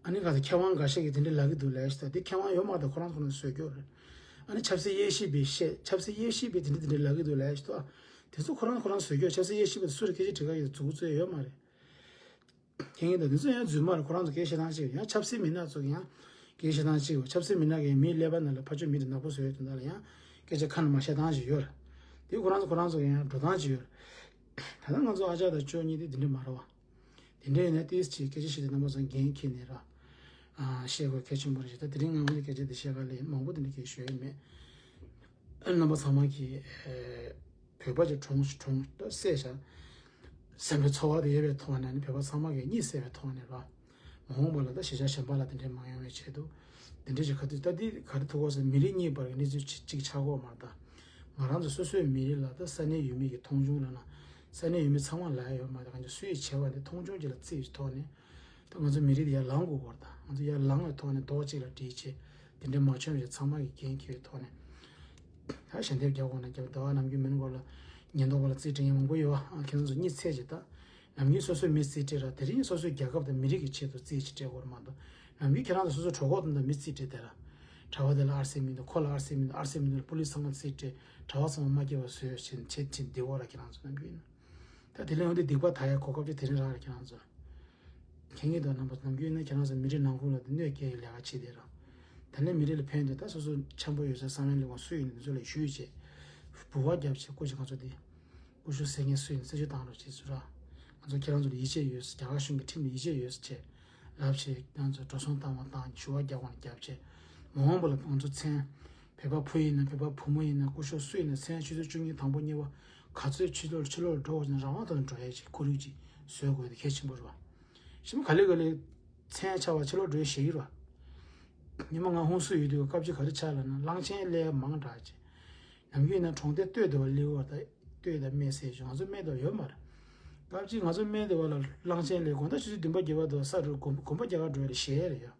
ཨ་ནི་ག་ཚོད་མཁས་དབང་འགའ་ཤས་ཀྱིས་དེ་འདྲ་ལབ་ཀྱི་འདུག་ལབ་ཡ་ཞིག་ད། འདི་མཁས་དབང་ཡོད་མ་རེད་ད། ཁོ་རང་ཁོ་རང་བཟོས་རྒྱུ་རེད། ཨ་ནི་ཆབ་སྲིད་དབྱེ་ཞིབ་པས་བཤད། ཆབ་སྲིད་དབྱེ་ཞིབ་པས་དེ་འདྲ་དེ་འདྲ་ལབ་ཀྱི་འདུག་ལབ་ཡ་ཞིག་ད། དེ་ཚོ་ཁོ་རང་ཁོ་རང་བཟོས་རྒྱུ། ཆབ་སྲིད་དབྱེ་ཞིབ་པ་དེ་སུ་རེད། སྐད་ཆ་དྲི་ག་ཡོད། རྫུན་ཚོད་ཡོད་མ་རེད། མཁྱེན་མཁན་དང་དེ་ཚོ་ཡང་རྫུན་མ་རེད། ཁོ་རང་ཚོ་སྐད་བཤད་སྟངས་གཅིག་ཡོད། ཡང་ཆབ་སྲིད་མི་སྣ་ཚོ་གི་ཡང་སྐད་བཤད་སྟངས་གཅིག་ཡོད། ཆབ་སྲིད་མི་སྣ་གིས་མིའི་ཀླད་པ་ནང་ལ་ཕར་ཕྱོགས་མི་དེ་ནག་པོ་བཟོ་ཡས་དོན་དག་ལ་ཡང་སྐད་ཆ་ཁ་ནས་མ་བཤད་སྟངས་ཅིག་ཡོད་རེད། དེ་ཁོ་རང་ཚོ་ཁོ་རང་ཚོ་གི་ཡང་འགྲོ་སྟངས་ཅིག་ཡོད་རེད། ད་ལྟ་ང་ཚོ་ཨ་ཅག་དང་ཅོ་གཉིས་དེ་དེ་འདྲ་མ་རེད་བ། དེ་འདྲ་ཡིན་ན་ཏོག་ཙམ་ཅིག་སྐད་ཆ་བཤད་དུས་རྣམ་པ་ཚོ་འགན་འཁྱེར་ནས་ར། ཨ། བཤད་དགོས་གལ་ཆེན་པོ་རེད་ཤག་ད་དེ་རིང་ང་ཚོ་སྐད་ཆ་འདི་བཤད་ག་ལས་མང་པོ་དེ་འདྲ་སྐད་ཤོད་ཡས་མེད། ཨ། རྣམ་པ་ཚང་མ་གིས། ཨེ། བོད་པ་ཅིག་གྲོངས་གྲོངས་ད་བསད་བཞག་སེམས་པའི་ཚོར་བ་དེ་ཡོད་པའི་ཐོག་ནས་ནི་བོད་པ་ཚང་མ་གིས་གཉིད་སད་པའི་ཐོག་ནས་ར། མ་འོངས་པ་ལ་ད་གཞིས་ཆགས་གཞན་པ་ལ་དེ་འདྲས་མ་ཡོང་བའི་ཆེད་དུ། དེ་འདྲས་ཅིག་ག་དུས་ད་འདི་ག་རེ་ཐུག་གོ་ཟེར། མི་རིགས་གཉིས་བར་གྱི་གནས་ཚུལ་གཅིག་གཅིག་ཆགས་ཀྱི་ཡོད་མ་རེད་ད། ང་རང་ཚོ་སོ་སོའི་མི་རིགས་ལ་ད་ས་གནས་ཡུལ་མི་གི་མཐོང་ཆུང་ལབ་ན། ས་གནས་ཡུལ་མི་ཚང་མ་ལ་ཡོད་མ་རེད་ད། གང་ཅི་སུ་ཡིས་བྱས་པ་དེ་མཐོང་ཆུང་ཅིག་ལ་བརྩིས་ཀྱི་ཐོག་ནས། ད་ང་ཚོ་མི་རིགས་དེ་ཡར་ལངས་དགོས་པ་རེད་ད། ང་ཚོ་ཡར་ལངས་པའི་ཐོག་ནས་རྡོག་གཅིག་ལ་སྒྲིལ་བྱས། དེ་འདྲས་མ་བྱུང་བའི་ཚང་མ་གིས་འགན་འཁྱེར་བའི་ཐོག་ནས། ད་ཞལ་འདེབས་རྒྱག་དགོས་ན་རྒྱབ། ཟླ་བ་ནམ་རྒྱུན་མི་ནུ་གོ་ལ་ཉེན་རྟོག་པ་ལ་རྩིས་སྤྲད་མཁན་མང་པོ་ཡོད་ཨ། ཁྱེད་རང་ཚོ་གཉིད་སད་བྱས་ད། ནམ་རྒྱུན་སོ་སོའི་མི་རྩིས་སྤྲད་ར། དེ་རིང་སོ་སོའི་རྒྱལ་ཁབ་དང་མི་རིགས་ཀྱི་ཆེད་དུ་རྩིས་ཅིག་སྤྲད་དགོས་རེད་མ་གཏོགས། ནམ་རྒྱུན་ཁྱེད་རང་ཚོ་སོ་སོའི་གྲོད་ཁོག་དང་མི་རྩིས་སྤྲད་དེ་ར། གྲྭ་པ་དེ་ལ་ཨར་སེ་མི་འདུག་ཁོ་ལ་ཨར་སེ་མི་འདུག་ཨར་སེ་མི་འདུག་པུ་ལིས་ཚང་མ་རྩིས་སྤྲད། གྲྭ་པ་ཚང་མ་མ་སྐྱེས་པ་བཟོས་བྱས་བྱས་བྱས་བསྡད་ཡོད་ར། ཁྱེད་རང་ཚོ་ནམ་རྒྱུན་ཡིན་ན། ད་དེ་ལས་འོན་ཏེ་སྡིག་པ་དག་ཡ་གོ་སྐབས་ཅིག་དེ་རིང་རག་རེད་ཁྱེད་རང་ཚོ། མཁྱེན་གྱི་འདུག་རྣམ་པ་ཚོ། ནམ་རྒྱུན་ཡིན་ན་ཁྱེད་རང་ཚོ་མི་རིགས་ནང་ཁུལ་ལ་དེ་གནོད་སྐྱེལ་ཡའི་ལས་ཀ་བྱེད་བསྡད་ར། ད་ལན་མི་རིགས་ལ་ཕན་འདོད་ད་སོ་སོ་འཆམ་པོ་ཡོད་ས་བསམ་ཡ་ལས་ཁོང་སུ་ཡིན་ནི་འདི་ཚོ་ལ་ཞུས་བྱས། འབུལ་བ་བརྒྱབ་བྱས་སྐུ་མཁྱེན་ཁོང་ཚོ་དེ། སྐུ་ཞབས་ཟེར་མཁན་སུ་ཡིན་རྩད་གཅོད་བཏང་རོགས་བྱེད་ཟེར་ར། ང་ཚོ་ཁྱེད་རང་ཚོ་ལ་ཡིད་ཆེས་ཡོད། རྒྱ་གར་གཞུང་གི་ཁྲིམས་ལ་ཡིད་ཆེས་ཡོད་ཟེར་བྱས། ལབ་བྱས་ང་ཚོ་འགྲོ་སོང་བཏང་བ་བཏང་ཞུ་བ་རྒྱག་པ་ནས་བརྒྱབ་བྱས། མ་འོངས་པ་ལ་ང་ཚོ་མཚན། བོད་པ་བུ་ཡིན་ན་བོད་པ་བུ་མོ་ཡིན་ན་སྐུ་ཞབས་སུ་ཡིན་ན་མཚན་ཆུ་ཚོད་བཅུ་གཉིས་དང་པོ་གཉིས་པ་ག་ཚོད་ཕྱི་ལོགས་ཕྱི་ལོགས་འགྲོ་བ་ན་རང་དབང་ཐོག་ནས་འགྲོ་ཡས་ཀྱི་ཁོར་ཡུག་ཅིག་བཟོ་དགོས་དེ་གལ་ཆེན་པོ་རེད་བ། ཞིམ་ག་ལེ་ག་ལེ་མཚན་ཆ་བ་ཕྱི་ལོགས་འགྲོ་ཡས་ཞེ་གི་རེད་བ། ཉི་མ་ང་ཧུན་སུ་ཡོད་དུས་སྐབས་ཅིག་ག་རེ་ཆགས་ལ་ན་གླང་ཆེན་ལས་མང་དྲགས་ཀྱི། ནམ་རྒྱུན་ན་གྲོང་སྡེ་སྟོད་དུ་བ་ལེའུ་བ་ད་སྟོད་དང་སྨད་ཟེར་བྱུང་ང་ཚོ་སྨད་དུ་ཡོད་མ་རེད། སྐབས་ཅིག་ང་ཚོ་སྨད་དུ་བ་ལ་གླང་ཆེན་ལས་དགོང་དག་ཆུ་ཚོད་བདུན་པ་བརྒྱད་པ་དུ་ས་རུ་དགོན་དགོན་པ་རྒྱ་གར་འགྲོ་ཡ་ལ་ཞེད་ཡ་རེད་ཡ།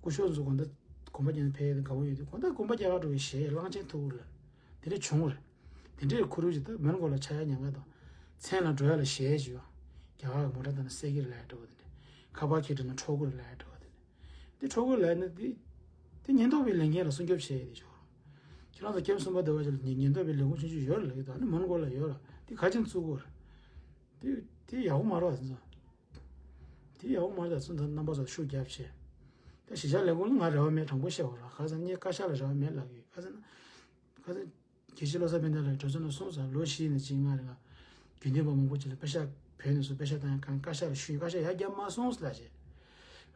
སྐུ་ཞབས་ཚོ་དགོང་དག་དགོན་པ་རྒྱ་ནས་ཕེབས་ཡ་དགའ་བོ་ཡོད་དུས་དགོང་དག་དགོན་པ་རྒྱ་གར་འགྲོ་ཡ་ཞེད་ཡ་གླང་ཆེན་ཐུག་གི་རེད། དེ་འདྲས་བྱུང་བ་རེད། དེ་འདྲས་ཁོར་ཡུག་ཅིག་ད་མོན་གྷོ་ལ་ཆགས་ཡ་ཉེན་ཁ་དང་། མཚན་ལ་འགྲོ་ཡ་ལ་ཞེད་ཡ་ཅིག་ཡོད། རྒྱ་གར་གི་མོ་ཊ་དང་ན་སེ་གིར་ལ་ཡ་འགྲོ་བ་དེ་འདྲས། ཁ་པར་ཁྱེར་འགྲོ་ན་འཕྲོག་གི་རེད་ལ་ཡ་འགྲོ་བ་དེ་འདྲས། དེ་འཕྲོག་གི་ལ་ཡ་ན་དེ། དེ་ཉེན་རྟོག་པའི་ལས་འགན་ལ་སྲུང་སྐྱོབ་བྱེད་ཡ་དེ་ཆོག་རུང་། ཁྱེད་རང་ཚོ་ཀེམ་གསུམ་པ་དེ་བ་ཅིག་ལ་ཉེན་ཉེན་རྟོག་པའི་ལས་ཁུངས་ཆུང་ཆུང་ཡོད་རེད་ལ་ཡོད་དང་ནི་མོན་གྷོ་ལ་ཡོད་ར། དེ་ག་ཅིག་བཙུགས་དགོས་རེད། དེ་དེ་ཡག་པོ་མ་རེད་བ་དེ་ཚོ། དེ་ཡག་པོ་མ་རེད་ད་ཚོ་ད་རྣམ་པ་ཚོ་ཤུགས་རྒྱབ་བྱས། ད་གཞིས་ཆགས་ལས་ཁུངས་ལ་ང་རེ་བ་མེད་དྲང་པོ་བཤད་པ་ར་ག་ས་ངས་བཀའ་ཤག་ལ་རེ་བ་མེད་ལབ་ཀྱི་ག་ས་ན། ག་ས། དགེ་བཤེས་བློ་བཟང་ཕན་བདེ་ལགས་གྲོས་ཚོགས་ནང་གསུངས་ཙང་ལོ་བཞི་ནས་གཅིག་ལྔ་རིང་ལ་རྒྱུན་ལྡན་པ་མང་པོ་ཅིག་ལ་པེ་ཤག་བོད་ནས་སུ་པེ་ཤག་བཏང་ཡ་གང་བཀའ་ཤག་ལ་ཞུས་བཀའ་ཤག་ཡར་བརྒྱབ་མ་སོང་ལབ་བྱས།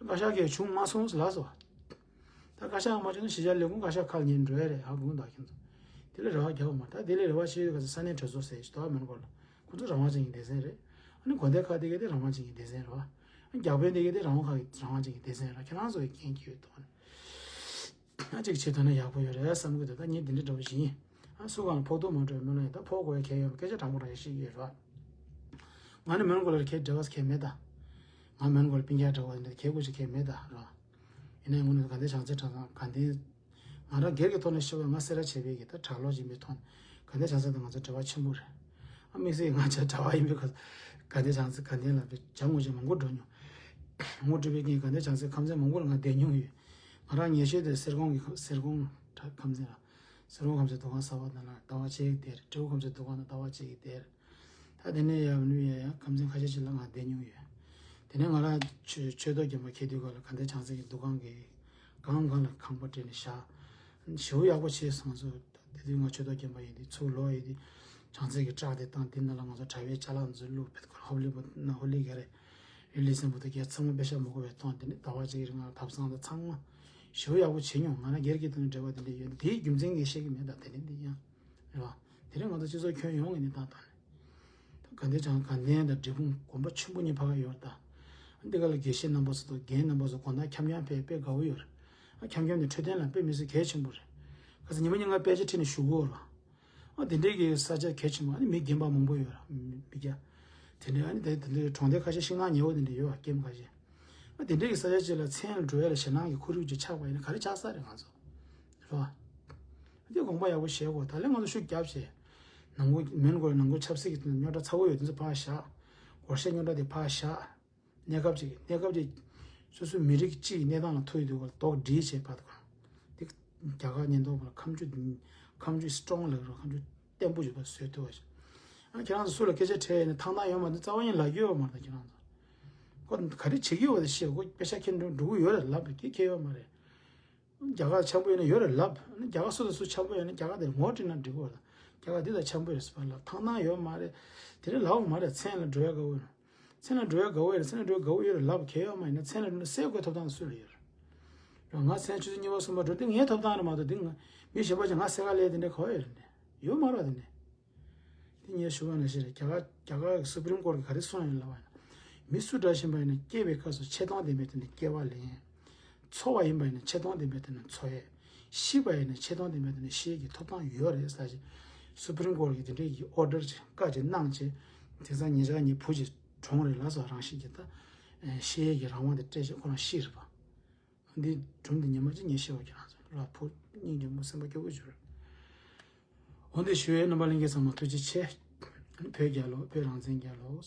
བཀའ་ཤག་གིས་བྱུང་མ་སོང་ལབ་སོང་། ད་བཀའ་ཤག་མ་བྱུང་ན་གཞིས་ཆགས་ལས་ཁུངས་བཀའ་ཤག་ཁག་ལ་ཉན་འགྲོ་ཡ་རེད་ཧ་གོ་གི་འདུག་ཁྱེད་ཚོ། དེ་ལ་རེ་བ་རྒྱག་པ་མ་རེད་ད་དེ་ལ་རེ་བ་བྱེད་ཡོད་ག་ཚོད་ས་གནས་གྲོས་ཚོགས་ཟེར་ཞིག་དོ་བ་མེད་ན་གོ་ལ་ཁོ་ཚོ་རང་དབང་ཅན་གྱི་སྡེ་ཚན་རེད། ཨ་ནི་དགོན་སྡེ་ཁག་དེ་ག་དེ་རང་དབང་ཅན་གྱི་སྡེ་ཚན་རེད་བ། རྒྱ་དཔོན་དེ་ག་དེ་རང་དབང་ཁག་གི་རང་དབང་ཅན་གྱི་སྡེ་ཚན་རེད་ཁྱེད་རང་ཚོ་གི་འགན་འཁྱེར་ཡོད་དོ། ཨ་ཅིག་བྱེད་ཐུབ་ན་ཡག་པོ་ཡོད་རེད་བསམ་གི་འདུག་ད་ངས་འདི་འདྲ་འདྲ་བོ་ཞིག་ཡིན། ཨ་སུ་གང་ལ་ཕོག་ཐུག་མ་འགྲོ་བའི་སྨོན་ལམ་ཡིན་ད་ཕོག་དགོས་ཡ་གལ་ཡོད་མ་སྐད་ཆ་དྲང་པོ་དྲང་ཡ་ཞིག་ཡོད་རེད་བ། ང་ནི་མོན་གྷོ་ལ་གའི་འབྲེལ་བ་གའི་མེད་ད། ང་མོན་གྷོ་ལ་སྤུན་ཀྱག་འདྲ་བོ་འདི་གའི་སྐུ་ཅིག་གའི་མེད་ད་ར། ཡིན་ནའི་དངོས་གནས་དགའ་ལྡན་བྱང་རྩེ་གྲྭ་ཚང་དགའ་ལྡན། ང་རང་སྒེར་གྱི་ཐོག་ནས་བཤད་པ་ང་སེ་ར་བྱེས་པའི་གི་ད་གྲྭ་ལོག་ཡིན་པའི་ཐོག་ནས་དགའ་ལྡན་བྱང་རྩེ་དང་ང་ཚོ་འབྲེལ་བ་ཆེན་པོ་རེད། ཨ་དམིགས་བསལ་ང་ཚོ་གྲྭ་པ་ཡིན་པའི་ཁར་དགའ་ལྡན་བྱང་རྩེ་དགའ་ལྡན་ལ་བྱ་དངོས་ཅན་མང་པོ་འགྲོ་མྱོང་། ངོ་སྤྲོད་པའི་གི་དགའ་ལྡན་བྱང་རྩེ་ཁམས་ཚན་མང་པོ་ལ་ང་བསྡད་མྱོང་ཡོད། ང་རང་ཉེ་ཤོས་དེ་གསེར་ཀོང་གི་སེར་ཀོང་ཁམས་ཚན་ལ། གསེར་ཀོང་ཁམས་ཚན་འདུ་ཁང་གསར་པ་དང་ལ་ཟླ་བ་གཅིག་བསྡད་རེད། སྤྲེའུ་ཁམས་ཚན་འདུ་ཁང་དང་ཟླ་བ་གཅིག་བསྡད་རེད། ད་དེ་ནས་ཡར་ནུས་ཡ་ཡ་ཁམས་ཚན་ཁ་ཤས་ཅིག་ལ་ང་བསྡད་མྱོང་ཡོད། དེ་ནས་ང་རང་ཆོས་ཆོས་ཐོག་རྒྱན་པ་འཁེལ་དུས་སྐབས་ལ་དགའ་ལྡན་བྱང་རྩེ་གི་འདུ་ཁང་གི་སྒང་སྒང་ལ་ཁང་པ་སྤྲད་ནས་བཞག་ཞེ་པོ་ཡག་པོ་བྱས་སོང་ཚོ། དེ་དུས་ང་ཆོས་ཐོག་རྒྱན་པ་ཡིན་དུས་ཚུར་ལོག་ཡོད་དུས་བྱང་རྩེ་གི་བྲག་དེ་བཏང་དེ་ནང་ལ་ང་ཚོ་གྲྭ་པའི་ཅ་ལག་འཛུལ་བླུགས་བེད་ཁོ་ཧོབ་ལི་བུ་ན་ཧོ་ལི་ག་རེ་རི་ལི་སེམས་པོ་དེ་གས་ཚང་མ་པེ་ཤ་མོ་གོ་བའི་ཐོང་དེ་ནས་ཟླ་བ་གཅིག་རིང་ང་ཐབ་ཚང་དང་ཚང་མ་ཞེ་པོ་ཡག་པོ་བྱས་མྱོང་ང་རང་སྒེར་གྱི་ཐོག་ནས་འབྲེལ་བ་དེ་འདྲ་ཡོད་དེའི་རྒྱུ་མཚན་ངས་བཤད་ཀྱི་མེད་ད་དེ་རིང་འདི་ཡང་། རེད་བ། དེ་རིང་ང་ཚོ་སྤྱི་ཚོགས་ཁྱོན་ཡོངས་ཀྱི་གནས་སྟངས་དང་། ད་དགའ་ལྡན་བྱང་དགའ་ལྡན་དང་འབྲས་སྤུངས་དགོན་པ་ཆེན་པོ་གཉིས་ཕ་ག་ཡོད་རེད་ད། འདི་ག་ལ་དགེ་བཤེས་རྣམ་པ་ཚོ་དང་རྒན་རྣམ་པ་ཚོ་དགོང་དག་འཁྱམ་འཁྱམ་ཕེབས་དཔེ་དགའ་བོ་ཡོད་རེད། ཨ་འཁྱམ་འཁྱམ་དེ་འཕྲོད་བསྟེན་ལ་དཔེ་མི་སྲིད་གལ་ཆེན་པོ་རེད། ཁ་སང་ཉི་མ་གཉིས་ཀ་དཔེ་ཆ་ཁྲིད་ནས་བཞུགས་ཡོད་རེད། ཨ་དེ་འདྲའི་གི་ས་ཆ་གལ་ཆེན་པོ་ཨ་ནི་མི་རྒན་པ་མང་པོ་ཡོད་རེད་མི་སྐྱ། དེ་འདྲའི་ཨ་ནི་དེ་དེ་འདྲའི་གྲོང་སྡེ་ཁ་ཤས་ཤིང་ནགས་ཉེ་བོ་དེ་འདྲ་ཡོད་རེད་ཀེམ་ཁ་ཤས། ཨ་དེ་འདྲའི་གི་ས་ཆ་ཅིག་ལ་མཚན་ལ་འགྲོ་ཡ་ལ་ཞེད་སྣང་གི་ཁོར་ཡུག་ཅིག་ཆགས་པ་ཡིན་ན་ག་རེ་ཆགས་ས་རེད་ང་ཚོ། རེད་བ། འདི་དགོངས་པ་ཡག་པོ་བཞེས་དགོས་ད་ལན་ང་ཚོ་ཤུགས་རྒྱབ་བྱས། ནང་ཁུལ་མོན་གྷོ་ལ་ནང་ཁུལ་ཆབ་སྲིད་ཀྱི་རྙོག་དྲ་ཚ་བོ་ཡོད་དེ་ཚོ་ཕར་བཞག་སྒོར་གཞས་རྙོག་དྲ་དེ་ཕར་བཞག་གནས་སྐབས་ཅིག་གནས་སྐབས་ཅིག་སོ་སོའི་མི་རིགས་གཅིག་གི་གནས་སྟངས་ལ་ཐུག་ཡོད་དུས་སྐབས་ལ་དོགས་འདྲི་བྱས་པ་དང་། འདི་རྒྱ་གར་ཉེན་རྟོག་པ་ལ་ཁ་མཆུ་ཁ་མཆུ་སི་ཊོང་ལབ་རོགས་ཁ་མཆུ་བརྟན་པོ་ཞིག་པ་བཟོས་ཐུབ་པ་ཞིག་ཨ་ཁྱེད་རང་ཚོ་སུ་ལ་སྐད་ཆ་དྲིས་ཡས་ནས་ཐང་ཐང་ཡོད་མ་རེད་རྩ་བ་ཉིད་ལབ་རྒྱུ་ཡོད་མ་རེད་ད་ཁྱེད་རང་ཚོ། ཁོ་ག་རེ་བྱེད་ཀྱི་ཡོད་པ་དེ་ཤེས་ཁོ་དཔེ་ཆ་མཁྱེན་འགྲོ་འགྲོ་གི་ཡོད་རེད་ལབ་རེད་ཁྱེད་ཁྱེད་ཡོད་མ་རེད། རྒྱ་གར་འཆམ་པོ་ཡོད་ན་ཡོད་རེད་ལབ། རྒྱ་གར་སུ་དང་སུ་འཆམ་པོ་ཡོད་ན་རྒྱ་གར་དེར་ངོ་སྤྲད་ན་འགྲིག་གི་རེད། རྒྱ་གར་འདི་དང་འཆམ་པོ་ཡོད་ཟེར་བ་ལབ་ཐང་ཐང་ཡོད་མ་རེད། དེ་རིང་ལབ་མ་རེད་མཚན་ལ་འགྲོ་ཡ་དགའ་བོ་ཡོད། མཚན་ལ་འགྲོ་ཡ་དགའ་བོ་ཡོད་རེད་མཚན་ལ་འགྲོ་ཡ་དགའ་བོ་ཡོད་རེད་ལབ་གལ་ཡོད་མ་ཡིན་ན་མཚན་ལ་འགྲོ་ན་སེ་གོའི་ཐོབ་ཐང་སུ་ལ་ཡོད་རེད། ང་མཚན་ཆུ་ཚོད་གཉིས་པ་གསུམ་པ་འགྲོ་འདི་ངའི་ཐོབ་ཐང་རེད་མ་གཏོགས་འདི་ང་མི་གཞན་པ་ཅིག་ང་སེ་ག་ལས་དེ་འདྲ་གོ་ཡོད་རེད་ཡོད་མ་རེད་དེ་འདྲ། དེ་ངས་ཞུ་བ་ནང་བཞིན་རེད། རྒྱ་གར་རྒྱ་གར་གྱི་སུ་པྲིམ་ཀོར་གྱིས་ག་རེ་གསུངས་ཡོད་ལབ་པ་ཡིན་ན། མི་སུ་འདྲ་ཞིག་ཡིན་པ་ཡིན་ན་སྐྱེས་པའི་སྐབས་སུ་ཆེ་མཐོང་ལྡན་པའི་སྟེང་ནས་སྐྱེ་བ་ལེན། འཚོ་བ་ཡིན་པ་ཡིན་ན་ཆེ་མཐོང་ལྡན་པའི་སྟེང་ནས་འཚོ་ཡས། ཤི་བ་ཡིན་ན་ཆེ་མཐོང་ལྡན་པའི་སྟེང་ནས་ཤི་ཡས་ཀྱི་ཐོབ་ཐང་ཡོད་རེད་ཟེར་ཞིག་སུ་པྲིམ་ཀོར་གྱིས་དེ་འདྲའི་གི་ཨོ་ཌར་ཅིག་བཀའ་ཅིག་གནང་བྱས། དེང་སང་ཉེ་ཆར་ངའི་བུ་ཅིག་གྲོངས་རེད་ལ་སོགས་རང་ཤི་གི་ད། ཤི་ཡས་ཀྱི་རང་དབང་དེ་སྤྲད་བྱས་ཁོ་རང་ཤི་རེད་པ། འདི་སྒྲུང་འདི་ཉི་མ་གཅིག་ཉི་ཤེས་པ་ཁྱེད་རང་ཚོ་ལ་ཕུ་སྙིང་རྗེ་མོ་སེམས་པ་སྐྱོ་པོ་བྱོས། འོ་འདི་ཞུ་ཡས་རྣམ་པ་ལྷན་རྒྱས་ཚང་མ་ཐུགས་རྗེ་ཆེ། བོད་རྒྱལ་ལོ་བོད་རང་བཙན་རྒྱལ་ལོ།